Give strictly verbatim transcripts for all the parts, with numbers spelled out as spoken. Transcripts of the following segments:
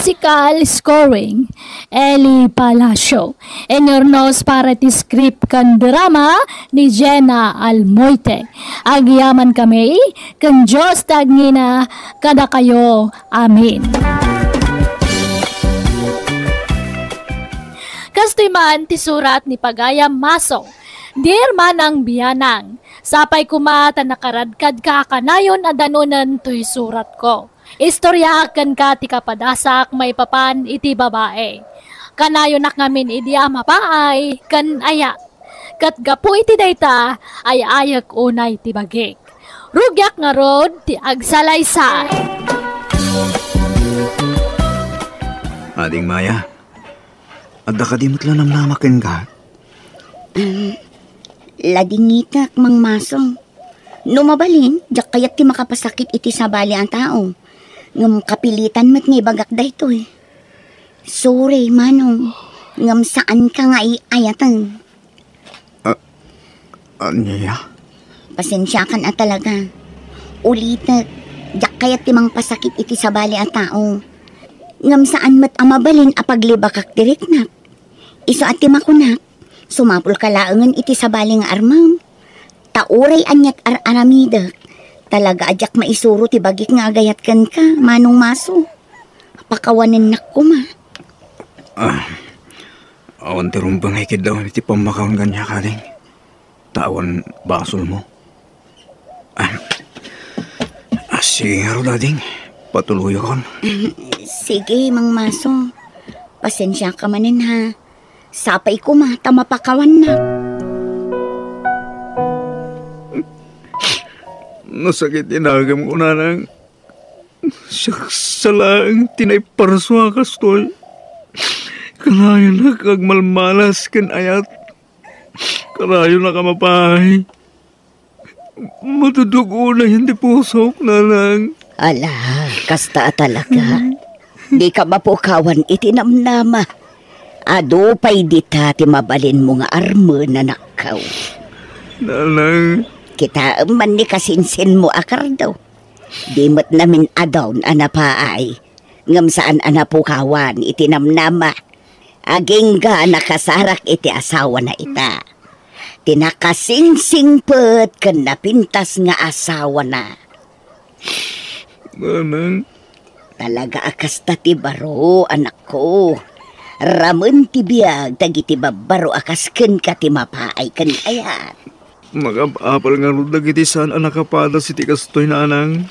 Musical scoring, Eli Palacio. Inurnos para ti script ken drama ni Jenna Almoite. Agyamankami ken Dios ti agngina kadakayo. Amen. Kastoy man ti surat ni Pagayam Maso. Dear Manang Bianang, sapay koma ta nakaradkadka a kanayon a danonen toy suratko. Istoriaak kenka ti kapadasak maipapan iti babai. Kanayonak ngamin idi a mapaay ken ayat. Ket gapu iti dayta, ay-ayek unay ti bagik. Rugiak ngarud ti agsalaysay. Ading Maya, adda kadi met la namnama kenka? Ladingitek, Mang Maso. No mabalin, diak kayat ti makapasakit iti sabali a tao. Ngem kapilitan met nga ibagak daytoy. Sorry, Manong. Ngem saanka nga iayatan. Ah, ania? Pasensiakan a talaga. Ulitek, diak kayat ti mangpasakit iti sabali a tao. Ngem saan met a mabalin a paglibakak ti riknak. Isu a ti makunak, sumapulka laengen iti sabali nga armem. Ta uray aniat ar-aramidek, talaga a diak maisuro ti bagik nga agayat kenka, Manong Maso. Pakawanennak koma. Ah, awan ti rumbeng a ikiddaw iti pammakaon kaniak, ading. Ta awan basolmo. Ah, ah, sige ngarud, ading. Patuloyakon. Sige, Mang Maso. Pasensiaka manen, ha. Sapay koma ta mapakawannak. Nasakit ti dagem ko, nanang. Siak sa laeng ti naiparsua kastoy. Kanayonak agmalmalas ken ayat. Kanayonak a mapaay. Matudtog unayen ti pusok, nanang. Ala, kasta a talaga. Dika mapukawan iti namnama. Adu pay dita ti mabalinmo nga armen, anakko. Nanang. Kitaem man ni kasinsinmo a kardo. Di met namin-adun a napaay, ngem saan a napukawan iti namnama. Agingga a nakasarak iti asawana ita. Ti nakasingsingpet ken napintas nga asawana. Nanang. Talaga a kasta ti baro, anakko. Ramen ti biag dagiti babbaro a kas kenka ti mapaay ken ayat. Makap-apal ngarud dagiti saan a nakapadas iti kastoy, nanang.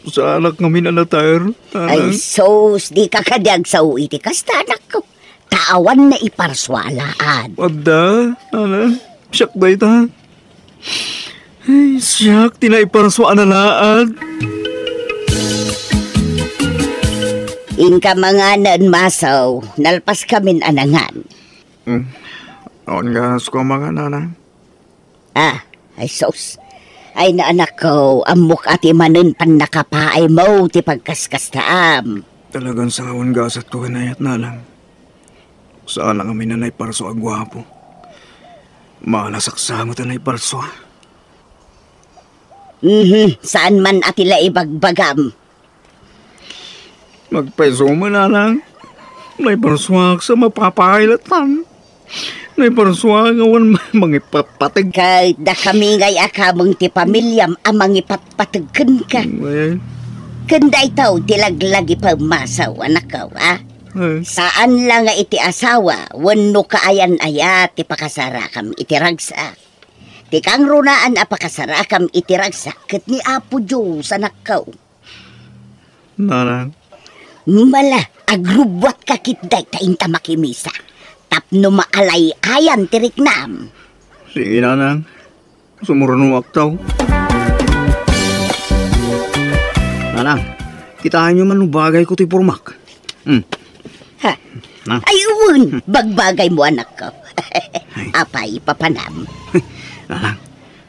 Saanak ngamin a nater, nanang. Ay, sus, dika kadi agsao iti kasta, anakko. Ta awan naiparsua a laad. Adda, nanang. Siak dayta. Ay, siak ti naiparsua a laad. Inka manganen, Maso, nalpaskamin a nangan. Hmm. Awan nga, suka mangan, nanang. Ah, ay sus. Ay, anakko, ammok a ti manen pannakapaaymo ti pagkaskastaam. Talagan saan a gasatko ken ayat, nanang. Saan a ngamin a naiparsua a guapo. Malasaksa met a naiparsua. Mhm, saan man a ti la ibagbagam. Nagpaiso man, nanang. Naiparsuak sa mapapailatan. Naiparsuak nga awan mangipatpateg. Ket dakami ngay a kameng ti pamiliam a mangipatpateg kenka. Wen. Ken daytoy ti laglagi pamasaw, anakko, a? Wen. Saan la nga iti asawa wenno kaayan-ayat ti pakasarakam iti ragsak. Ti kangrunaan a pakasarakam iti ragsak ket ni Apo Dios, anakko. Nanang. Mala, agrubbuatka ketdi ta inta makimisa. Tapno maalay-ayan ti riknam. Sige, nanang. Sumurnuak taw. Nanang, kitaenyo man no bagayko ti pormak. Hmm. Ha? Na? Ay, wen, bagbagaymo, anakko. Ay. Apay, papanam? Nanang,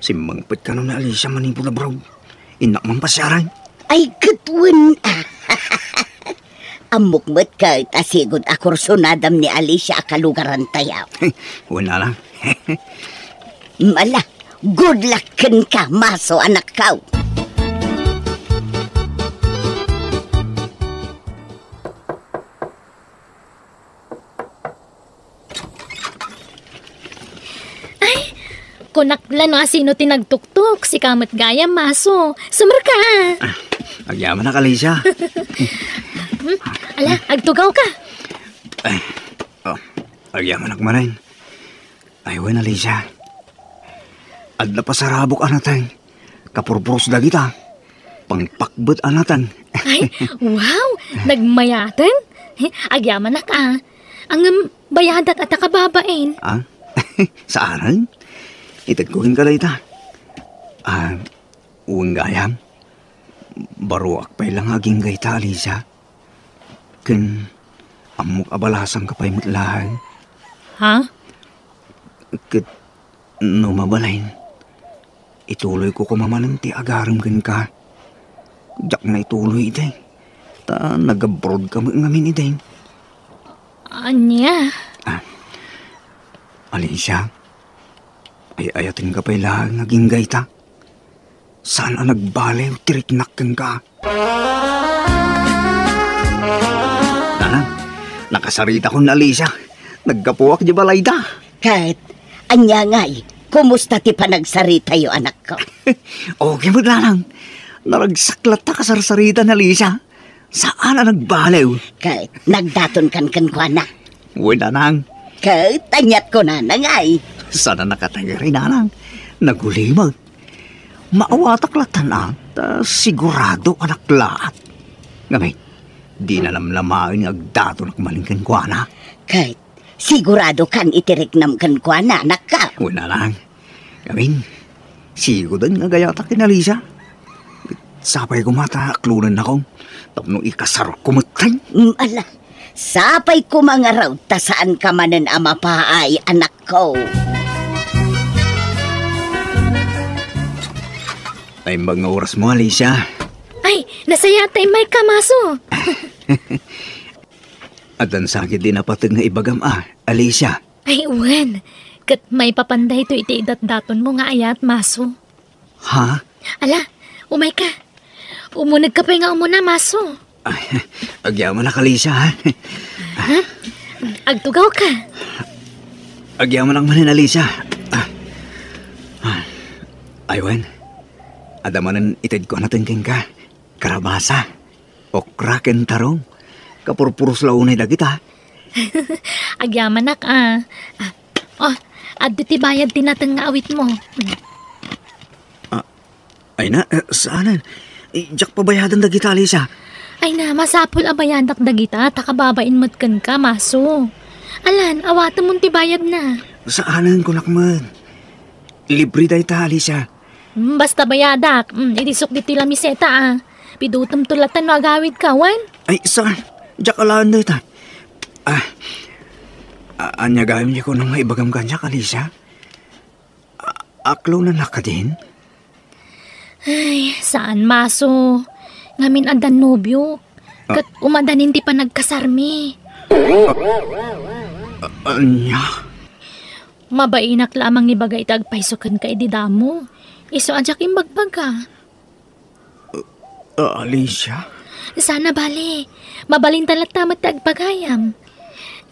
simmangpet kano ni Alicia manipud abroad. Innak man pasiaran. Ay, ket wen, a. Ammok met ket a sigud a kursunadam ni Alicia a kalugarantayo. Wen, nanang. Mala, good luck kenka, Maso, anakko. Kunak la no asino ti nagtuktok, sika met gayam, Maso. Sumerka. Ah, agyamanak, Alicia. Hmm? Ala, agtugawka. Ay, oh, agyamanak manen. Ay, wen, Alicia. Adda pasarabok a nateng. Kapurpuros dagita. Pangpakbet a nateng. Ay, wow! Nagmayaten? Agyamanak a. Ngem bayadak a ta kababain. Ah? Saanen? Itedko kenka dayta. Ah, wen gayam. Baruak pay la nga agingga ita, Alicia. Ken ammok a balasangka pay met laeng. Ha? Ket no mabalin, ituloyko koma manen ti agarem kenka. Diak na ituloy idi. Ta nag-abroad ka met ngamin idi. Ania? Ah, Alicia, ay-ayatenka pay laeng nga agingga ita. Saan a nagbaliw ti riknak kenka. Nanang, nakasaritakon, Alicia. Naggapuak di balayda. Ket, ania ngay, kumusta ti panagsaritayo, anakko? Okay met, Nanang. Naragsak latta kasarsaritan, Alicia. Saan a nagbaliw. Ket nagdatonkan kenkuana. Wen, Nanang. Ket aniat kunana ngay. Saan a nakatagari, Nanang. Nagulimek. Maawatak lattan a, ta sigurado a naklaat. Ngamin, dina namnamaen nga agdatonak manen kenkuana. Ket sigurado kan iti riknam kenkuana, anakko. Wen, Nanang. Ngamin, sigoden nga agayatak ken Alicia. Sapay koma ta aklonennakon tapno ikasarko metten. Mm, ala, sapay koma ngarud ta saanka manen a mapaay, anakko. Naimbag nga orasmo, Alicia. Ay, nasayaat ta immayka, Maso. Addan sakit di napateg nga ibagam a, Alicia. Ay, wen. Ket maipapan daytoy iti idatdatonmo nga ayat, Maso. Ha? Ala, umayka. Umunegka pay nga umuna, Maso. Ay, agyamanak, Alicia, ha? Ha? Agtugawka. Agyamanak manen, Alicia. Ah. Ah. Ay, wen. Adda manen itedko a nateng kenka. Karabasa. Okra ken tarong. Kapurpuros la unay dagita. Agyamanak a. Ah, oh, adda ti bayad ti nateng nga awitmo. Ah, ay na, eh, saanen? Eh, diak pabayadan dagita, Alicia. Ay na, masapul a bayadak dagita, ta kababain met kenka, Maso. Alan, awatemon ti bayadna. Saanen, kunak met. Libre dayta, Alicia. Hmm, basta bayadak. Hmm, idi sukdit ti lamiseta, ah. Pidutemto latta no agawidka, wen? Ay, saan? Diak alaen dayta. Ah, a-, ania gayam ti kunam nga ibagam kaniak, Alicia? A-, aklonanak kadin? Ay, saan, Maso. Ngamin addan nobio. Ah. Ket umadanin ti panagkasarmi. A-, ania? Mabainak la a mangibaga iti agpayso kenka idi damo. Isu a diak imbagbaga. Ah, Alicia? Sana bale. Mabalinta latta met ti agbagayam.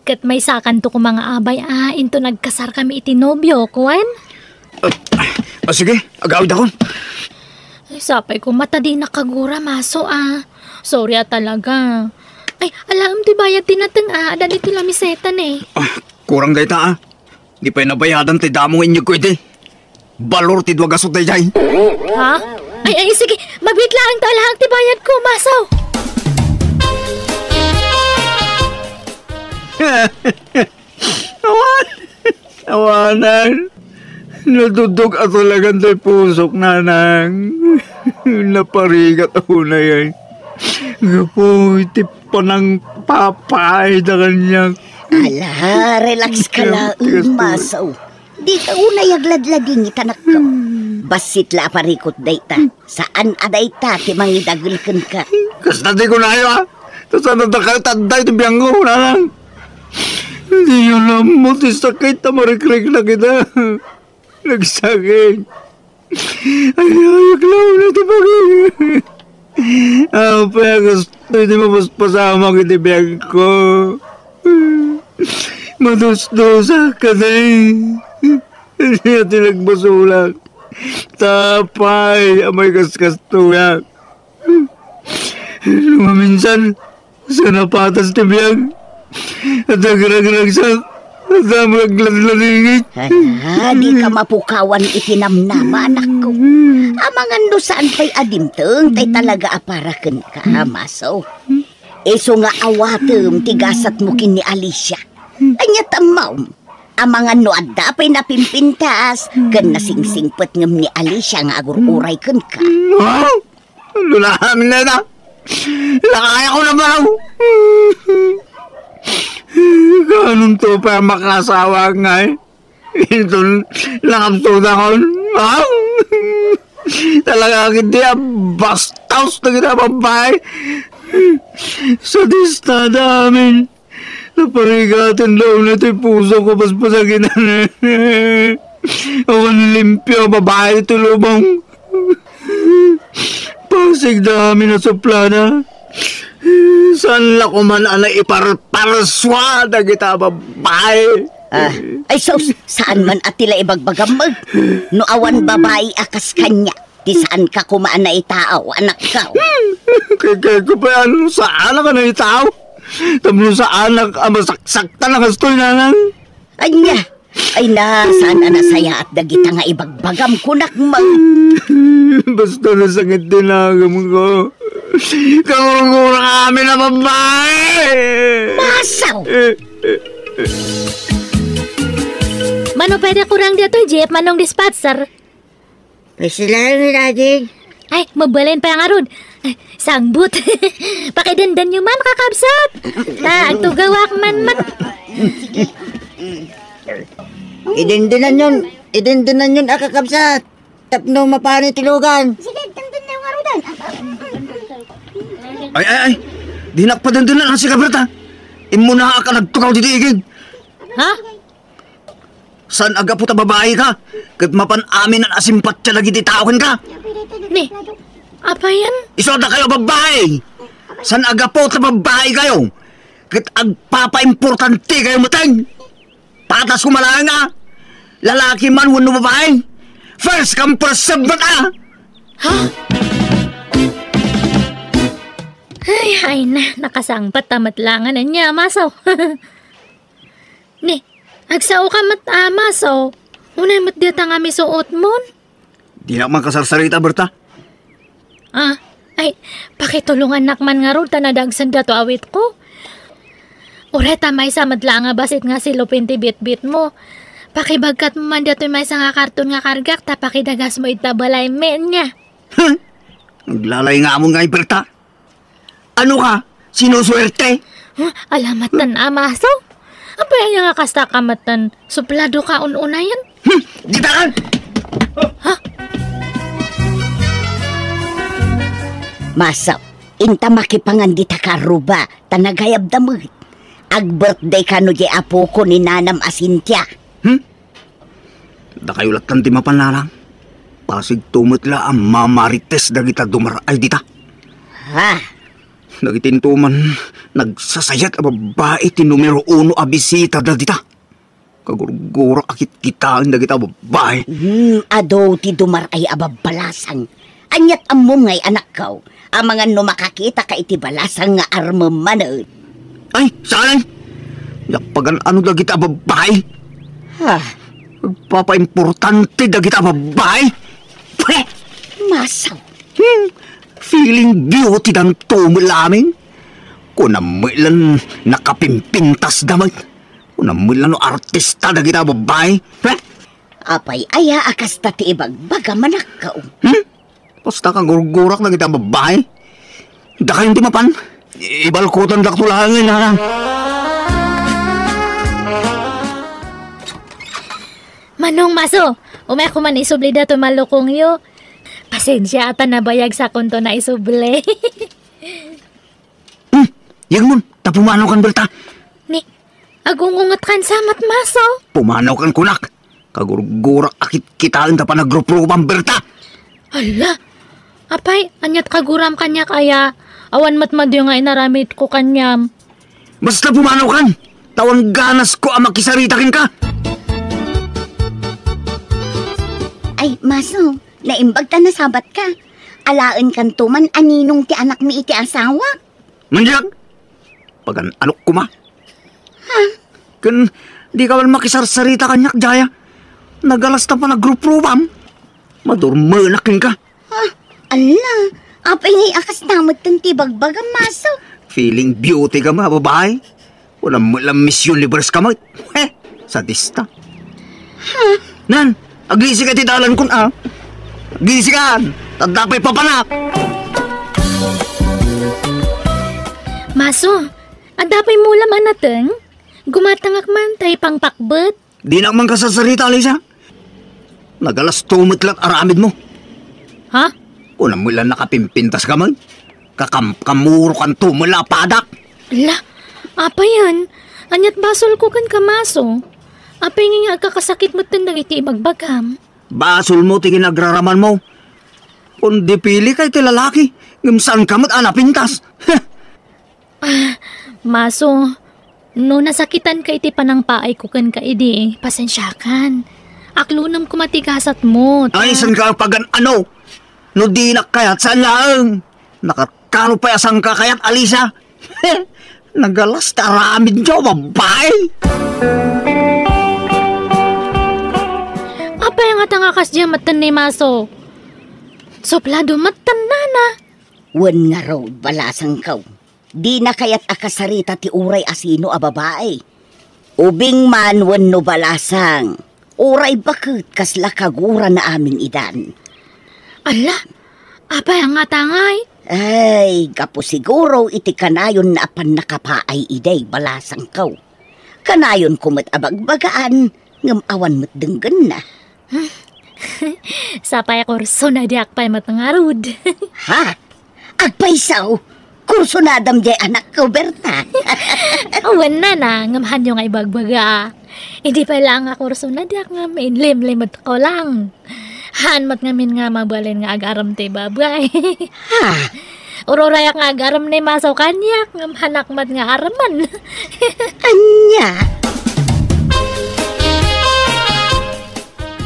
Ket maysakanto koma nga abay a inton agkasarkami iti nobiok, wen? Ah, ah, sige, agawidakon. Ay, sapay koma ta dinak agura, Maso, ah. Sorry a talaga. Ay, alaem ti bayad ti nateng a, addan iti lamiseta ne. Ah, kurang dayta, ah. Di pay nabayadan ti damo nga inyegko idi. Balor ti dua gasut daydiay. Ha? Ay, ay, sige. Mabiit laeng ta alaek ti bayadko, Maso. Awan! Awanan! Natudog a talagan ti pusok, nanang. Naparigat a unay ay. Gapu iti panangpapaayda kaniak. Ala, relax ka laeng, Maso. Dika unay agladladingit, anakko. Bassit la a parikut dayta. Saan a dayta ti mangidagel kenka. Kasta ti kunayo, a. Ta saan a dakkel ti adda iti biangko, nanang. Diyo la ammo ti sakit a marikriknak ita. Nagsakit. Ay, ay, aklawna ti bagay. Apay a kastoy ti mapaspasamak iti biagko. Madusdusak kadi. Ania ti nagbasolak. Ta apay a maikaskastoyak. No maminsan, sa napatas ti biag, at nagragragsak, at nagladladingit. Ah, di ka mapukawan iti namnama, anakko. Amangan no saan pay a dimteng tay talaga a para kenka, Maso. Isu nga awatem ti gasatmo ken ni Alicia. Ania ti ammom? Amangan no adda pay napimpintas ken nasingsingpet ngem ni Alicia nga agur-uray kenka. Ha? Ano na amin na ita? Lakayako na balaw. Kanunto pay a makaasawa ngay? Inton nakapsudakon. Ha? Talaga ketdi a bastos dagiti a babbai. Sadistada amin. Naparigaten da unay ti pusok a paspasakitan. Awan limpio a babai ti lubong. Pasigda amin a suplada. Saan la koman a naiparparsua dagita a babbai. Ah, ay sus, saan man a ti la ibagbagam? No awan babai a kas kaniak, ti saanka koma a naitaaw, anakko. Kay, kay ko pay ano, saanak a naitaaw? Tapno saanak a masaksaktan a kastoy, nanang. Ania? Ay na, saan a nasayaat dagita nga ibagbagam, kunak man. Basta nasakit ti nagamko. Kangurungurak amin a babbai! Masaw! Mano pwede kurang dito, Jeep, manong dispatcher? Pasilaeng ni Daddy. Ay, mabalin pa ngarud. Ay, sangbut. Pakidendenyo man, kakabsat. Ta, agtugawak man mat. Idendenanyon, idendenanyon a kakabsat. Tapno mapani ti lugan. Sige, dendenyo ngarudan. Ay, ay, ay. Dinak padendenan a sika, Berta. Immunaak a nagtukaw ditoy igid. Ha? Saan a gapu ta babai ka, ket mapan amin a simpatia dagiti tao kenka? Ni, apayan? Isu a dakayo a babbai! Saan a gapu ta babbai kayo, ket agpapaimportante kayo metten? Patas ko malaenga! Lalaki man wenno babai! First come, first serve met a! Ha? Ay, ay na, nakasangpet ta met langan ania, Maso. Ni, agsaoka met a Maso. Unay met dita nga misuotmon. Dinak makasarsarita, Berta. Ah, ay, pakitulongannak man ngarud ta nadagsen dato awitko. Uray ta maysa met la nga bassit nga silupen ti bitbitmo. Pakibagkatmo man datoy maysa nga karton nga kargak ta pakidagasmo ita balaymi ania. Hmm. Aglalay nga amon nga, Berta. Ano ka? Sinusuwerte? Huh? Alamatan a Maso? Apay aya nga kasta ka metten? Suplado ka un-unayen? Hmm, ditakan! Ha? Maso, inta makipangan dita karruba, ta nagayabda met. Ag-birthday kano di apoko ni nanam a Cynthia. Hmm? Dakayo lattan ti mapan, nanang. Pasigto met la a mamarites dagita dumar-ay dita. Ha? Dagiti intoman, nagsasayat a babbai ti numero uno a bisitada dita. Kagurgurak a kitkitaen dagita a babbai. Hmm, adu ti dumar-ay a babbalasang. Aniat ammom ngay, anakko? Amangan no makakitaka iti balasang nga armem manen. Ay, saan? Nappagan-ano dagita a babbai? Ha? Agpapaimportante dagita a babbai? Pwe! Masaw. Hmm, feeling beauty danto met la amin. Kunam met lan nakapimpintas da met. Kunam met lan no artista dagita a babbai. Pwe! Apay aya a kasta ti ibagbagam, anakko? Hmm? Basta kagurgurak dagita a babbai. Dakayon ti mapan. Ibalkotan dakto laeng, nanang. Manong Maso, umayko man isubli datoy malukongyo. Pasensia ta nabayag sakonto nga isubli. Hmm, yegmon, ta pumanaw kan, Berta. Ni, agungunget kan sa met, Maso. Pumanaw kan kunak. Kagurgurak a kitkitaen ta panagruprupam, Berta. Hala, apay, aniat kaguram kaniak aya? Awan met madi nga inaramidko kaniam. Basta pumanaw kan. Ta awan ganasko a makisarita kenka. Maso, naimbag ta nasabat ka. Alaenkanto man a ninong ti anakmi iti asawa. Mandiag! Pagan-anok koma. Ha? Ken di ka man makisarsarita kaniak, Jaya. Nagalas ta panagruprubam. Madurmenak kenka. Ha? Ala, apay ngay a kasta met ti bagbagam, Maso? Feeling beauty ka, mga babae. Wala mo lang Miss Universe ka, Mike. Heh, sadista. Nan, aglisika ti dalan kun, ah. Aglisikan, tadda pay papanak. Maso, adda pay mo lang a nateng? Gumatangak man, tay pangpakbet. Dinak man kasarsarita, Alisa. Nagalasto met lat aramid mo. Ha? Kunam mo lang nakapimpintas ka man. Kakamkamuro kanto mo lapadak. Ala, apay yan? Aniat basol ko ken ka, Maso? Apay nga agkakasakit met ten dagiti ibagbagam? Basol mo ti kinagraraman mo. Kun dipili kay ti lalaki, ngem saan ka met a napintas. Heh! Ah, Maso, no nasakitan ka iti panangpaay ko ken ka idi, pasensiakan. Aklonem koma ti gasat mo, ta- Ay, saan ka pagan-ano? No dinak kayat, saan laeng? Nakatkano pay a saan ka kayat, Alisa? Nagalas ta aramid niyo, babae! Apay nga ta nga kasdiay met ten ni Maso? Suplado met ten, nana. Wen ngarud, balasangko. Dina kayat a kasarita ti uray a sino a babae. Ubing man wenno balasang, uray baket kasla kagurana amin idan. Ala, apay a ngatangay? Ay, gapu siguro iti kanayonna a pannakapaay idiay balasangko. Kanayonko met a bagbagaan, ngem awan met denggenna. Sapay a kursunadiak pay met ngarud. Ha? Agpayso? Kursunadam diay anakko, Berta? Wen, nana, ngem hanyo nga ibagbaga. Idi pay laeng a kursunadiak ngem inlimlimetko lang. Haan met ngamin nga mabalin nga agarem ti babae. Ha? Ururayak nga agarem ni Maso kaniak, ngem haanak met nga aremen. Ania?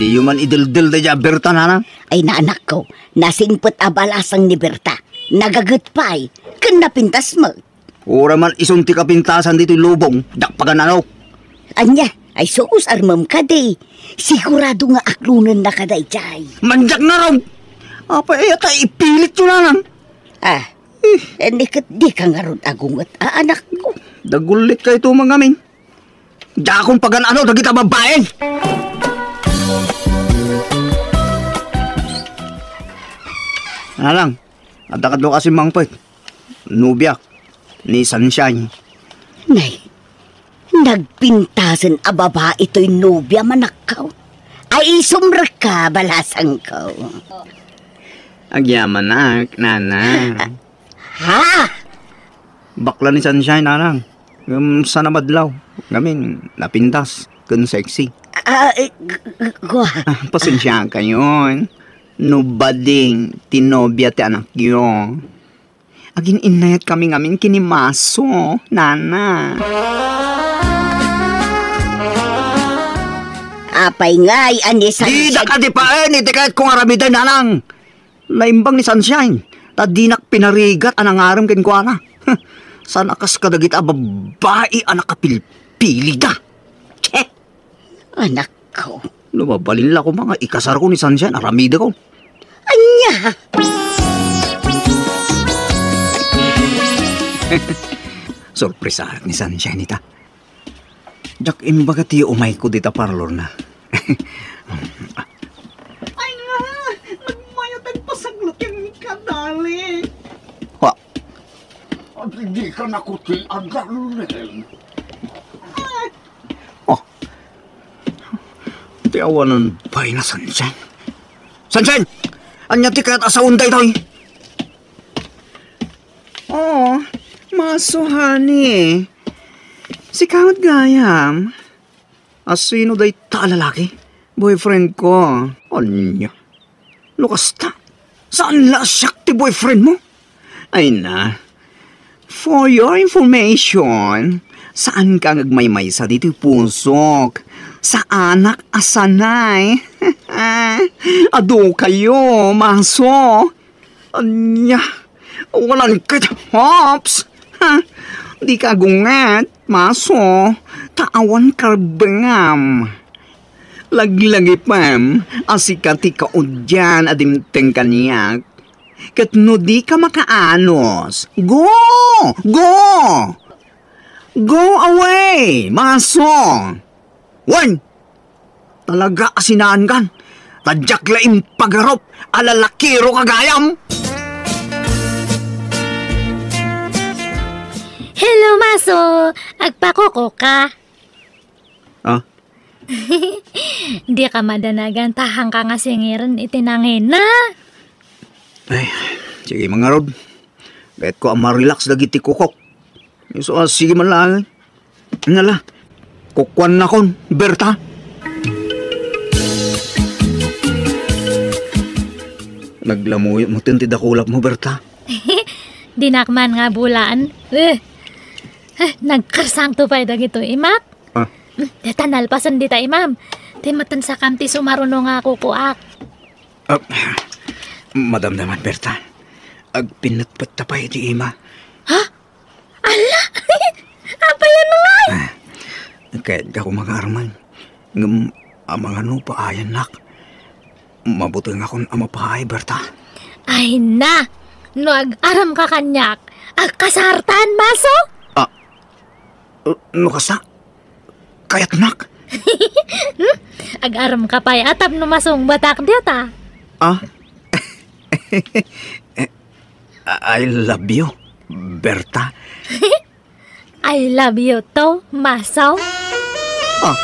Diyo man ideldel daydiay a Berta, nana? Ay, anakko, nasingpet a balasang ni Berta. Nagaget pay, ken napintas met. Uray man isun ti kapintasan ditoy lubong, diak pagan-ano. Ania, ay sus, armem kadi. Sigurado nga aklonennaka daydiay. Mandiak ngarud! Apay aya ta ipilityo, nanang? Ah, eh, ket dika ngarud agunget a anakko. Dagulitkayto man ngamin. Diakon pagan-ano dagita babae. Nanang, adda kadlo kasi mangpet. Nobiak ni Sunshine. Nay, nagpintasen a babae toy nobiam, anakko. Ay, sumrekka, balasangko. Agyamanak, nana. Ha? Bakla ni Sunshine, nanang. Ngem saan a madlaw. Ngamin, napintas ken sexy. Ah, eh, g-, g-, gua. Ah, pasensiakayon. No bading ti nobia ti anakyo. Agin-innayatkami ngamin ken ni Maso, nana. Apay ngay, ani Sunshine? Didak adipaen iti kayatko nga aramiden, nanang. Naimbag ni Sunshine, ta dinak pinarigat a nangarem kenkuana. Saan a kas kadagita a babbai a nakapilpilida. Che! Anakko. No mabalin la koma nga ikasarko ni Sunshine, aramideko. Ania? Sorpresaak ni Sunshine ita. Diak imbaga ti umayko dita parlorna. Ay nga, nagmayat agpasaglutin ni kadali. Wa. Adi di ka nakuti a darling. Oh. Ti awanan pay na Sunshine. Sunshine! Ania ti kayat a sawen daytoy? Oh, Maso, honey. Sika met gayam. Asino dayta a lalaki? Boyfriend ko. Ania? No kasta, saan la a siak ti boyfriend mo? Ay na. For your information, saan ka nga agmaymaysa ditoy pusok. Saanak a sanay. Adu kayo, Maso. Ania, walan ket, Hops. Ha? Dika agunget, Maso, ta awan karbengam. Laglagipem a sika ti kaudian a dimteng kaniak. Ket no dika makaanus, go! Go! Go away, Maso! Wen! Talaga a sinaankan. Ta diak la impagarup a lalakiro ka gayam. Hello, Maso! Agpakuko ka? Ah? Dika madanagan ta haanka nga singiren iti nangina. Ay, sige, mangarud. Kayatko a ma-relax dagiti kukok. Isu a, sige man laeng. Nala, kukuannakon, Berta. Naglamuyot mo ti dakulap mo, Berta. Dinak man nga bulaan. Eh, eh, nagkarsangto pay dagitoy imak. Ah. Hmm, deta nalpasen dita imam. Ti matensa kam ti sumaruno nga kukuak. Ah, madamdama, Berta. Agpinetpet ta pay ti ima. Ha? Ala! Apayan ngay? Ah, kayat ka ko makaarman. Ngem, amangano paayannak. Mabutengakon a mapaay, Berta. Ay na! No ag-aram ka kaniak, agkasartan, Maso? Ah, no kasta, kayatnak. Hmm? Ag-aram ka pay a tapno masungbatak dita. Ah? I love you, Berta. I love you too, Maso. Ah,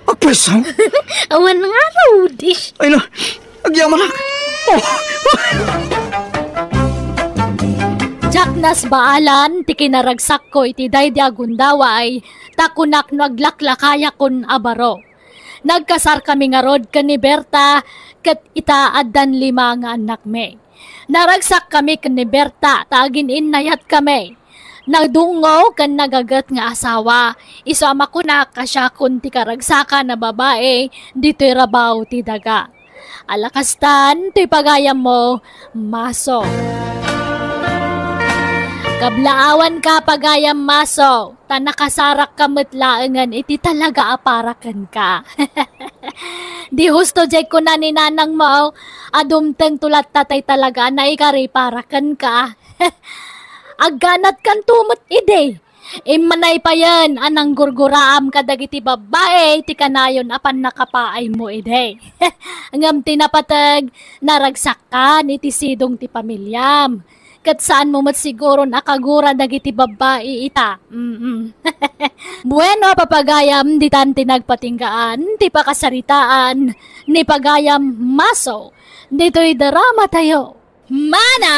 agpayso? Awan nga, Rudish. Ay na, agyamanak. Oh. Diak nasbaalan ti kinaragsakko iti daydi a gundaway, ta kunak no aglaklakayakon a baro. Nagkasarkami ngarud ken ni Berta, ket ita addan lima nga annakmi. Naragsakkami ken ni Berta ta agin-innayatkami. Nadungngo ken nagaget nga asawa, isu a makunak a siakon ti karagsakan a babai ditoy rabaw ti daga. Ala kastan toy pagayammo, Maso. Kablaawanka, pagayam Maso, ta nakasarakka met laengen iti talaga a para kenka. Di husto diay kuna ni nanangmo a dumtengto latta tay talaga a naikari para kenka. Agganatkanto met idi. Immanay payen a nanggurguraam kadagiti babbai ti kanayon a pannakapaaymo idi. Ngem ti napateg, naragsakkan iti sidong ti pamiliam. Ket saanmo met siguron a kagura dagiti babbai ita. Mm-mm. Bueno, papagayam, ditan ti nagpatinggaan ti pakasaritaan ni pagayam Maso ditoy drama tayo. Manang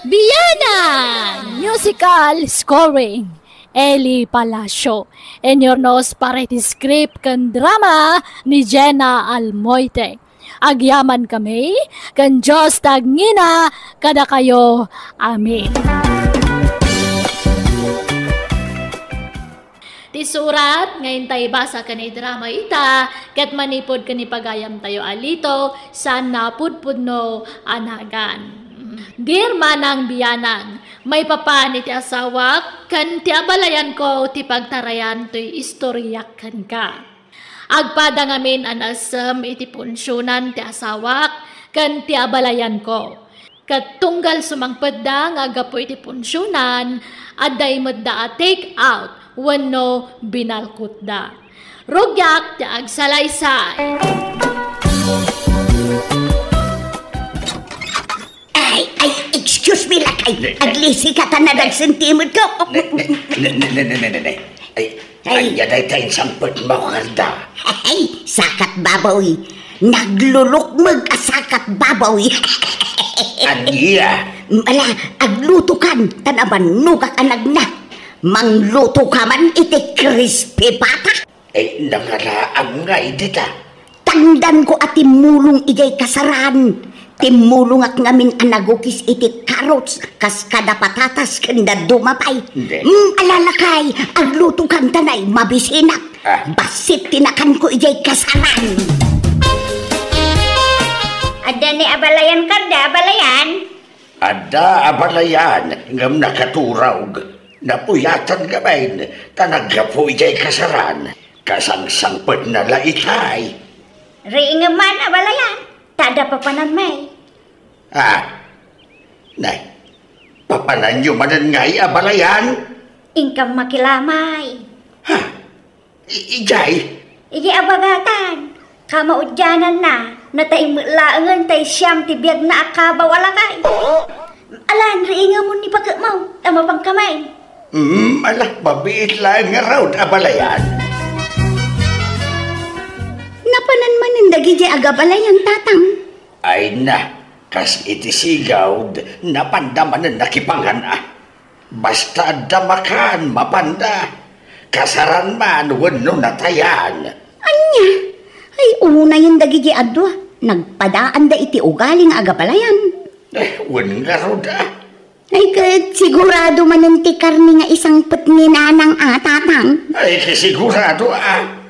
Bianang! Musical scoring, Eli Palacio. Inyurnos para iti script ken drama ni Jenna Almoite. Agyaman kami, ken Dios ti agngina kadakayo. Amen. Ti surat nga intay basa ken idrama ita, ket manipud ken ni pagayamtayo a Lito, saan a pudpudno a nagan. Dear Manang Bianang, maipapan iti asawak ken ti abalayanko ti pagtarayan toy istoriak kenka. Agpada ngamin a naessem iti punsionan ti asawak ken ti abalayanko. Ket tunggal sumangpetda nga aggapu iti punsionan, adda imetda a take out wenno binalkutda. Rugiak ti agsalaysay. Ay, ay, excuse me, lakay. Ne, ne. Aglisi ka ta nadagsen ti imet ko. Ne, ne, ne, ne, ne, ne, ne, ne. Ay, ay, ania dayta insangpetmo, Carda? Ay, sakat baboy. Naglulukmeg a sakat baboy. Ania? Ala, aglutokan, ta nabannogak a nagna. Mangluto ka man iti crispy pata. Eh, nangalaam nga idi ta. Tangdanko a timmulong idiay kasaran. Timmulongak ngamin a nagukis iti carrots kas kada patatas ken dadduma pay. Hindi. Mm, ala lakay, aglutokan ta nay, mabisinak. Ah. Bassit ti nakanko idiay kasaran. Adda ni abalayan kada, abalayan? Adda abalayan, ngem nakaturog. Napuyatan ngamin, ta naggapu idiay kasaran. Kasangsangpetna la itay. Riingem man, abalayan. Ta adda papanan, may. Ah, nay, papananyo manen ngay, abalayan? Inkam makilamay. Ha? I-, ijay? Ijay abagatan. Kamaudiananna, natay met laengen tay siam ti biagna a kabaw a lakay. Alan, riingemon ni paketmo, ta mapangkamay. Mm, ala, mabiit laeng ngarud, abalayan. Napanan manen dagiti agabalayan, Tatang. Ay na, kas iti sigawd, napanda manen nakipangan a. Basta adda makan, mapanda. Kasaran man wenno natayan. Ania? Ay, unayen dagiti adua. Nagpadaanda iti ugali nga agabalayan. Eh, wen ngarud a. Ay, ket sigurado manen ti karne nga isangpet ni Nanang a, Tatang? Ay, ket sigurado a.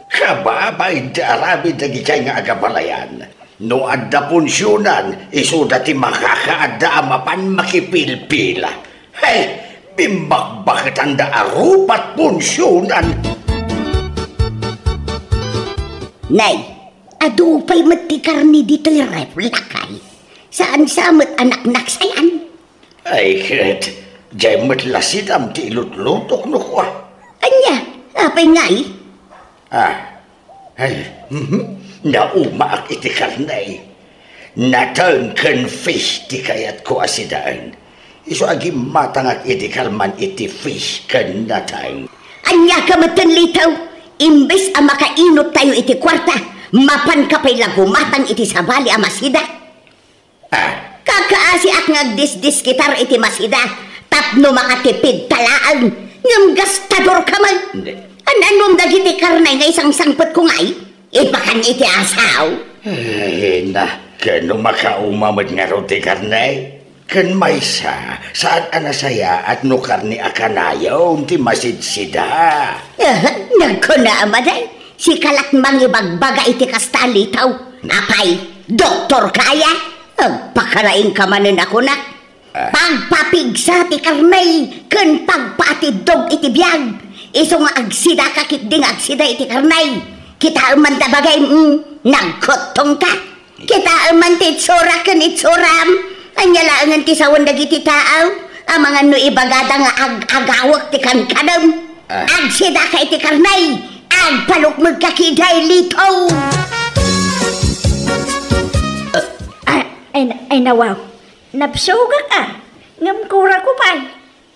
Kababain ti aramid dagiti nga agabalayan. No adda punsionan, isuda ti makakaadda a mapan makipilpila. Ay, bimbakbaketanda a rupat punsionan. Nay, adu pay met ti karne ditoy ref, lakay. Saan sa met a naknaksayan? Ay, ket, diay met la sidam ti ilutlutok no kua. Ania? Apay ngay? Ah, ay, mhm. Naumaak iti karne. Nateng ken fish ti kayatko a sidaen. Isu a gimmatangak idi kalman iti fish ken nateng. Ania ka metten, Lito? Imbes a makainot tayo iti kuarta, mapan ka pay la gumatang iti sabali a masida. Ah. Kakaasiak nga agdisdiskitar iti masida tapno makatipid ta laeng, ngem gastador ka met. Hindi. An-anom dagiti karne nga isangsangpetko ngay? Ipakan iti asaw. Ay, na, ken no makauma met ngarud ti karne? Ken maysa, saan a nasayaat no karne a kanayon ti masidsida. Ah, nagkuna a maday, sika la't mangibagbaga iti kasta, Lito. Apay, doktor kaya? Agpakaraing ka manen a kunak. Ah. Pagpapigsa ti karne ken pagpaatiddog iti biag. Isu nga agsidaka ketdi nga agsida iti karne. Kitaem man ta bagay, mm, nagkuttongka. Kitaem man ti itsura ken itsuram. Ania laengen ti sawen dagiti tao? Amangan no ibagada nga ag-agawek ti kankanem. Ah. Agsidaka iti karne. Agpalukmegka ketdi, Lito. Ah, ay, ay, nawaw. Nabsogak a, ngem kurako pay.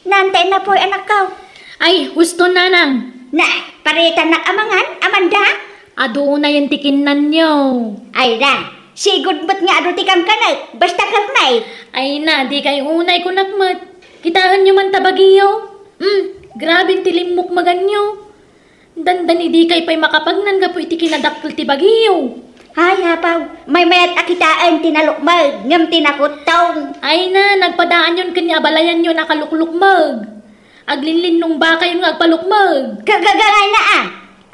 Naan ta innapoy, anakko. Ay, husto, nanang. Na, paritannak a mangan, Amanda? Adu unayen ti kinnanyo. Ay na, sigud met nga adu ti kankanek, basta karne. Ay na, dikay unay kunak met. Kitaenyo man ta bagiyo. Hmm, grabe ti limmukmaganyo. Dandani dikay pay makapagnan gapu iti kinadakkel ti bagiyo. Ay, apaw, maymayat a kitaen ti nalukmeg, ngem ti nakuttong. Ay na, nagpadaanyon ken ni abalayanyo a nakaluklukmeg. Aglinlinnong bakayon nga agpalukmeg. Kagagangay na a.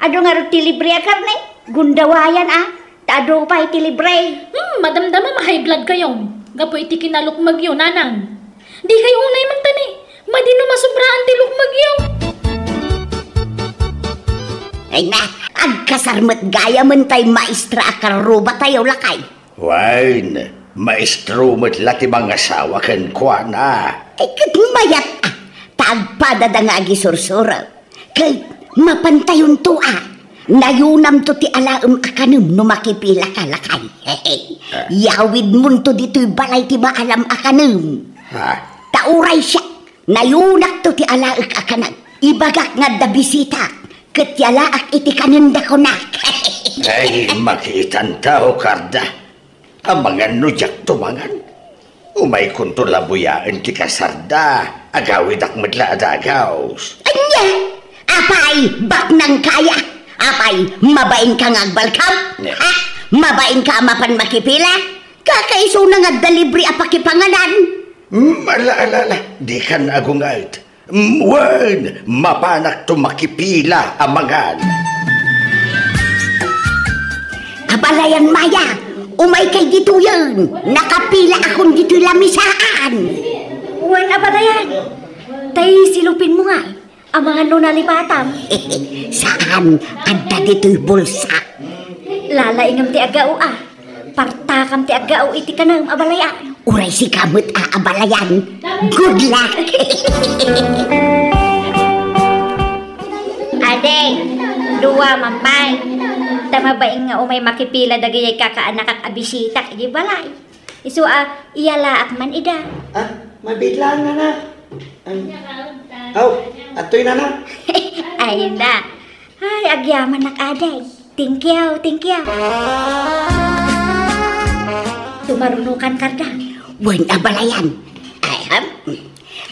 Adu ngarud ti libre a karne? Gundawayan a. Ta adu pay ti libre. Hmm, madamdama ma-high blood kayo. Gapu iti kinalukmegyo, nanang. Dikay unay man tani. Madi no masubraan ti lukmegyo. Ay na, agkasar met gayamen tay maestra a karruba tayo, lakay. Wen, maestro met la ti mangasawa kenkuana. Ay, ket mayat a, ta agpadada nga agisursuro. Ket mapantayonto a, nayunamto ti alaem a kanem no makipilaka, lakay. Ah. Yawidmonto ditoy balay ti maalam a kanem. Ah. Ta uray siak, nayunakto ti alaek a kanak. Ibagak nga adda bisitak, ket yalaak iti kanenda kunak. Ay, makitanto, Karda. Amangan no diakto mangan. Umaykonto labuyaen ti kasarda, agawidak met la a dagaws. Ania? Apay, baknang kaya? Apay, mabainka nga agbalkam? Ne. Ha? Mabainka a mapan makipila? Kakaisuna nga adda libre a pakipanganan. Hmm, ala, ala, ala. Dikan agunget. Hmm, wen, mapanakto makipila a mangan. Abalayan, Maya, umaykay ditoyen. Nakapila akon ditoy lamisaan. Wen, abalayan. Tay silupinmo nga. Amangan no nalipatam. Saan, adda ditoy bulsa. Lalaingem ti aggao a. Partakam ti aggao iti kanem, abalayan. Uray sika met a abalayan. Good luck. Ading, dua man pay. Ta mabain nga umay makipila dagiti kakaanakak a bisitak iti balay. Isu a, iyalaak man ida. Ah, mabiit laeng, nana. Am, aw, adtoy, nana. Ay na. Ay, agyamanak, ading. Thank you, thank you. Tumarunokan, Karda. Wen, abalayan. Ahem.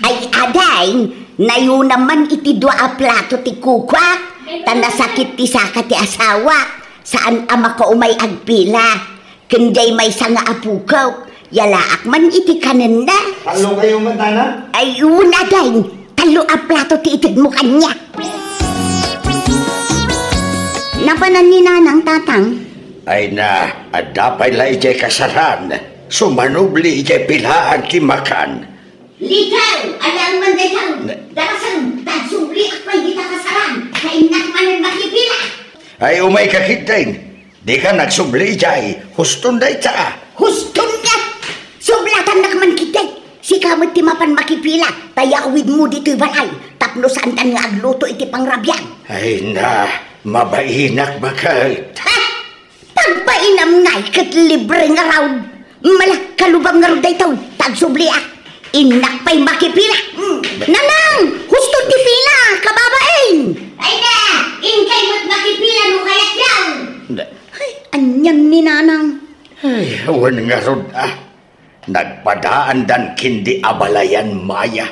Ay, ading, nayuna man iti dua a plato ti kukua, ta nasakit ti saka ti asawa, saan a makaumay agpila. Ken diay maysa nga apokak, yalaak man iti kanenna. Tallo kayo met, nana? Ay, wen, ading, tallo a plato ti itedmo kaniak. Napanan ni nanang, tatang? Ay na, adda pay la idiay kasaran. Sumanubli idiay pilaan ti makan. Likaw, alaen man dayta. Ne- Darasem, ta agsubliak pay dita kasaran. Kainnak manen makipila. Ay, umayka ketdin. Dikan agsubli idiay. Huston dayta. Huston nga! Sublatannak man ketdi. Sika met ti mapan makipila. Ta yawidmo ditoy balay. Tapno saantan nga agluto iti pangrabiag. Ay na, mabainak baket. Ha? Pagbainam ngay ket libre nga raw. Mala, kalubam ngarud daytoy, ta agsubliak. Innak pay makipila. Hmm. Nanang, husto ti pila, kababain. Ay na, inkay met makipila no kayatyo. Ay, anian ni Nanang. Ay, awan ngarud, ah. Nagpadaandan ken di abalayan, Maya.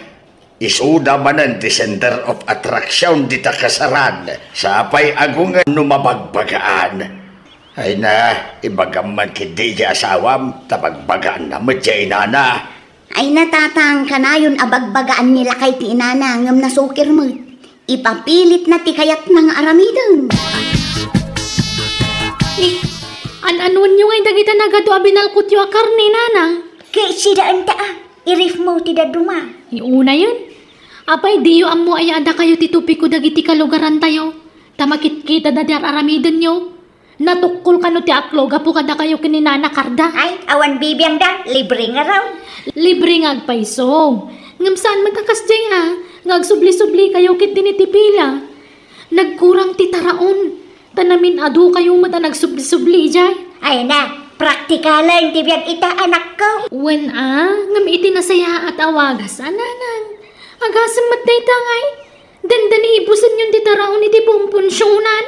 Isuda manen ti center of attraction dita kasaran. Sapay agunget no mabagbagaan. Ay na, ibagam man ketdi iti asawam, ta bagbagaanna met ti inana. Ay na, tatang, kanayon a bagbagaan ni lakay ti inana, ngem nasukir met. Ipapilitna ti kayatna nga aramiden. Eh, an-anuenyo ngay dagita nagadu a binalkotyo a karne, nanang? Ket sidaenta a, irifmo ti dadduma. Iunayen. Apay, diyo ammo aya a dakayo ti topiko dagiti kalugarantayo, ta makitkitada ti ar-aramidenyo? Natukkol kano ti aklo gapu kadakayo ken ni Nana Karda? Ay, awan bibiangda, libre nga raw. Libre nga agpayso. Ngem saan met a kasdiay a, nga agsubli-subli kayo ket diniti pila. Nagkurang ti taraon, ta namin-adu kayo met a nagsubli-subli idiay. Ay na, praktikalen ti biag ita, anakko. Wen a, ngem iti nasayaat a wagas a, nanang. Agasem met dayta ngay. Dandani ibusenyon ti taraon iti pumpunsionan.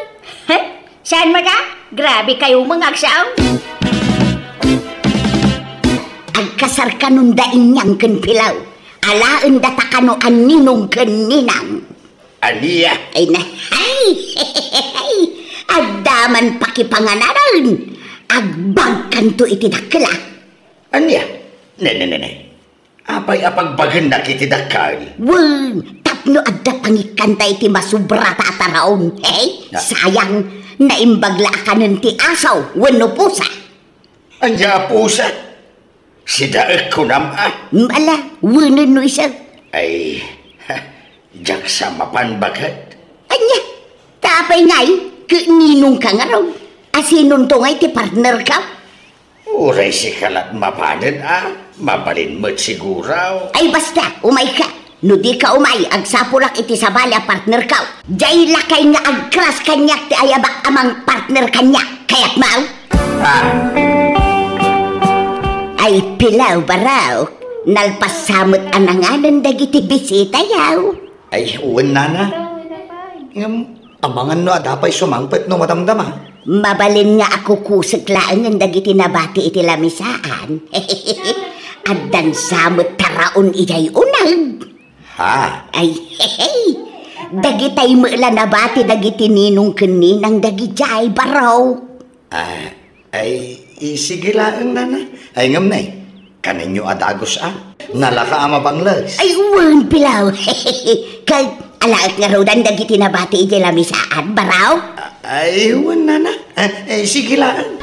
He? Saan met a? Grabe kayo, mga agsaw. Agkasar kanon da inyang ken pilaw. Alaen data kano a ninong ken ninang. Ania? Ay na, ay! Adda man pakipangananen. Agbagkanto iti dakkel a. Ania? Ne, ne, ne, ne. Apay a pagbagennak iti dakkel? Wen, tapno adda pangikkanta iti masubrata a taraon. Hey, ah. Sayang, naimbag la a kanen ti aso wenno pusa. Ania a pusa? Sidaek kunam a? Mala, wenen no isu. Ay, ha, diak sa mapan baket. Ania, ta apay ngay, ket ninong ka ngarud? Asinonto ngay ti partner ka? Uray sika lat mapanen a, mabalin met siguro. Ay basta, umayka. No dika umay, agsapulak iti sabali a partner ka. Diay lakay nga agkras kaniak ti ayabak a mangpartner kaniak. Kayatmo? Ah. Ay, pilaw, barok. Nalpas sa met a nanganen dagiti bisitayo. Ay, wen, nana. Ngem, amangan no adda pay sumangpet no madamdama. Mabalin nga akukusek laengen dagiti nabati iti lamisaan. Addan sa met taraon idiay uneg. Ha? Ay, hehe. Dagitay met la nabati dagiti ninong ken ninang dagidiay, baro. Ah, ay, i-, sige laeng, nana. Ay, ngem nay, kanenyo a dagus a. Nalaka a mabangles. Ay, wen, pilaw. Ket alaek ngaruden dagiti nabati idiay lamisaan, baraw? Ay, wen, nana. Eh, eh, sige laeng.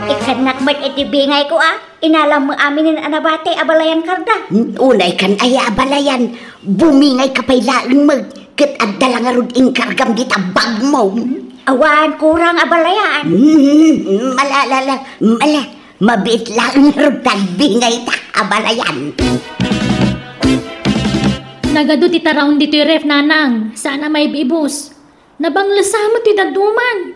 Ikkannak met iti bingayko a. Inalam mo aminen a nabati, abalayan, Karda? Unay kan aya abalayan. Bumingay ka pay laeng met. Ket adda la ngarud inkargam dita bagmo. Awan kurang abalayan. Mm, malala, mala, mabiit laeng ngarud ta agbingay ta abalayan. Nagadu ti taraon ditoy ref, nanang. Saan a maib-ibus. Nabangles sa met ti dadduma.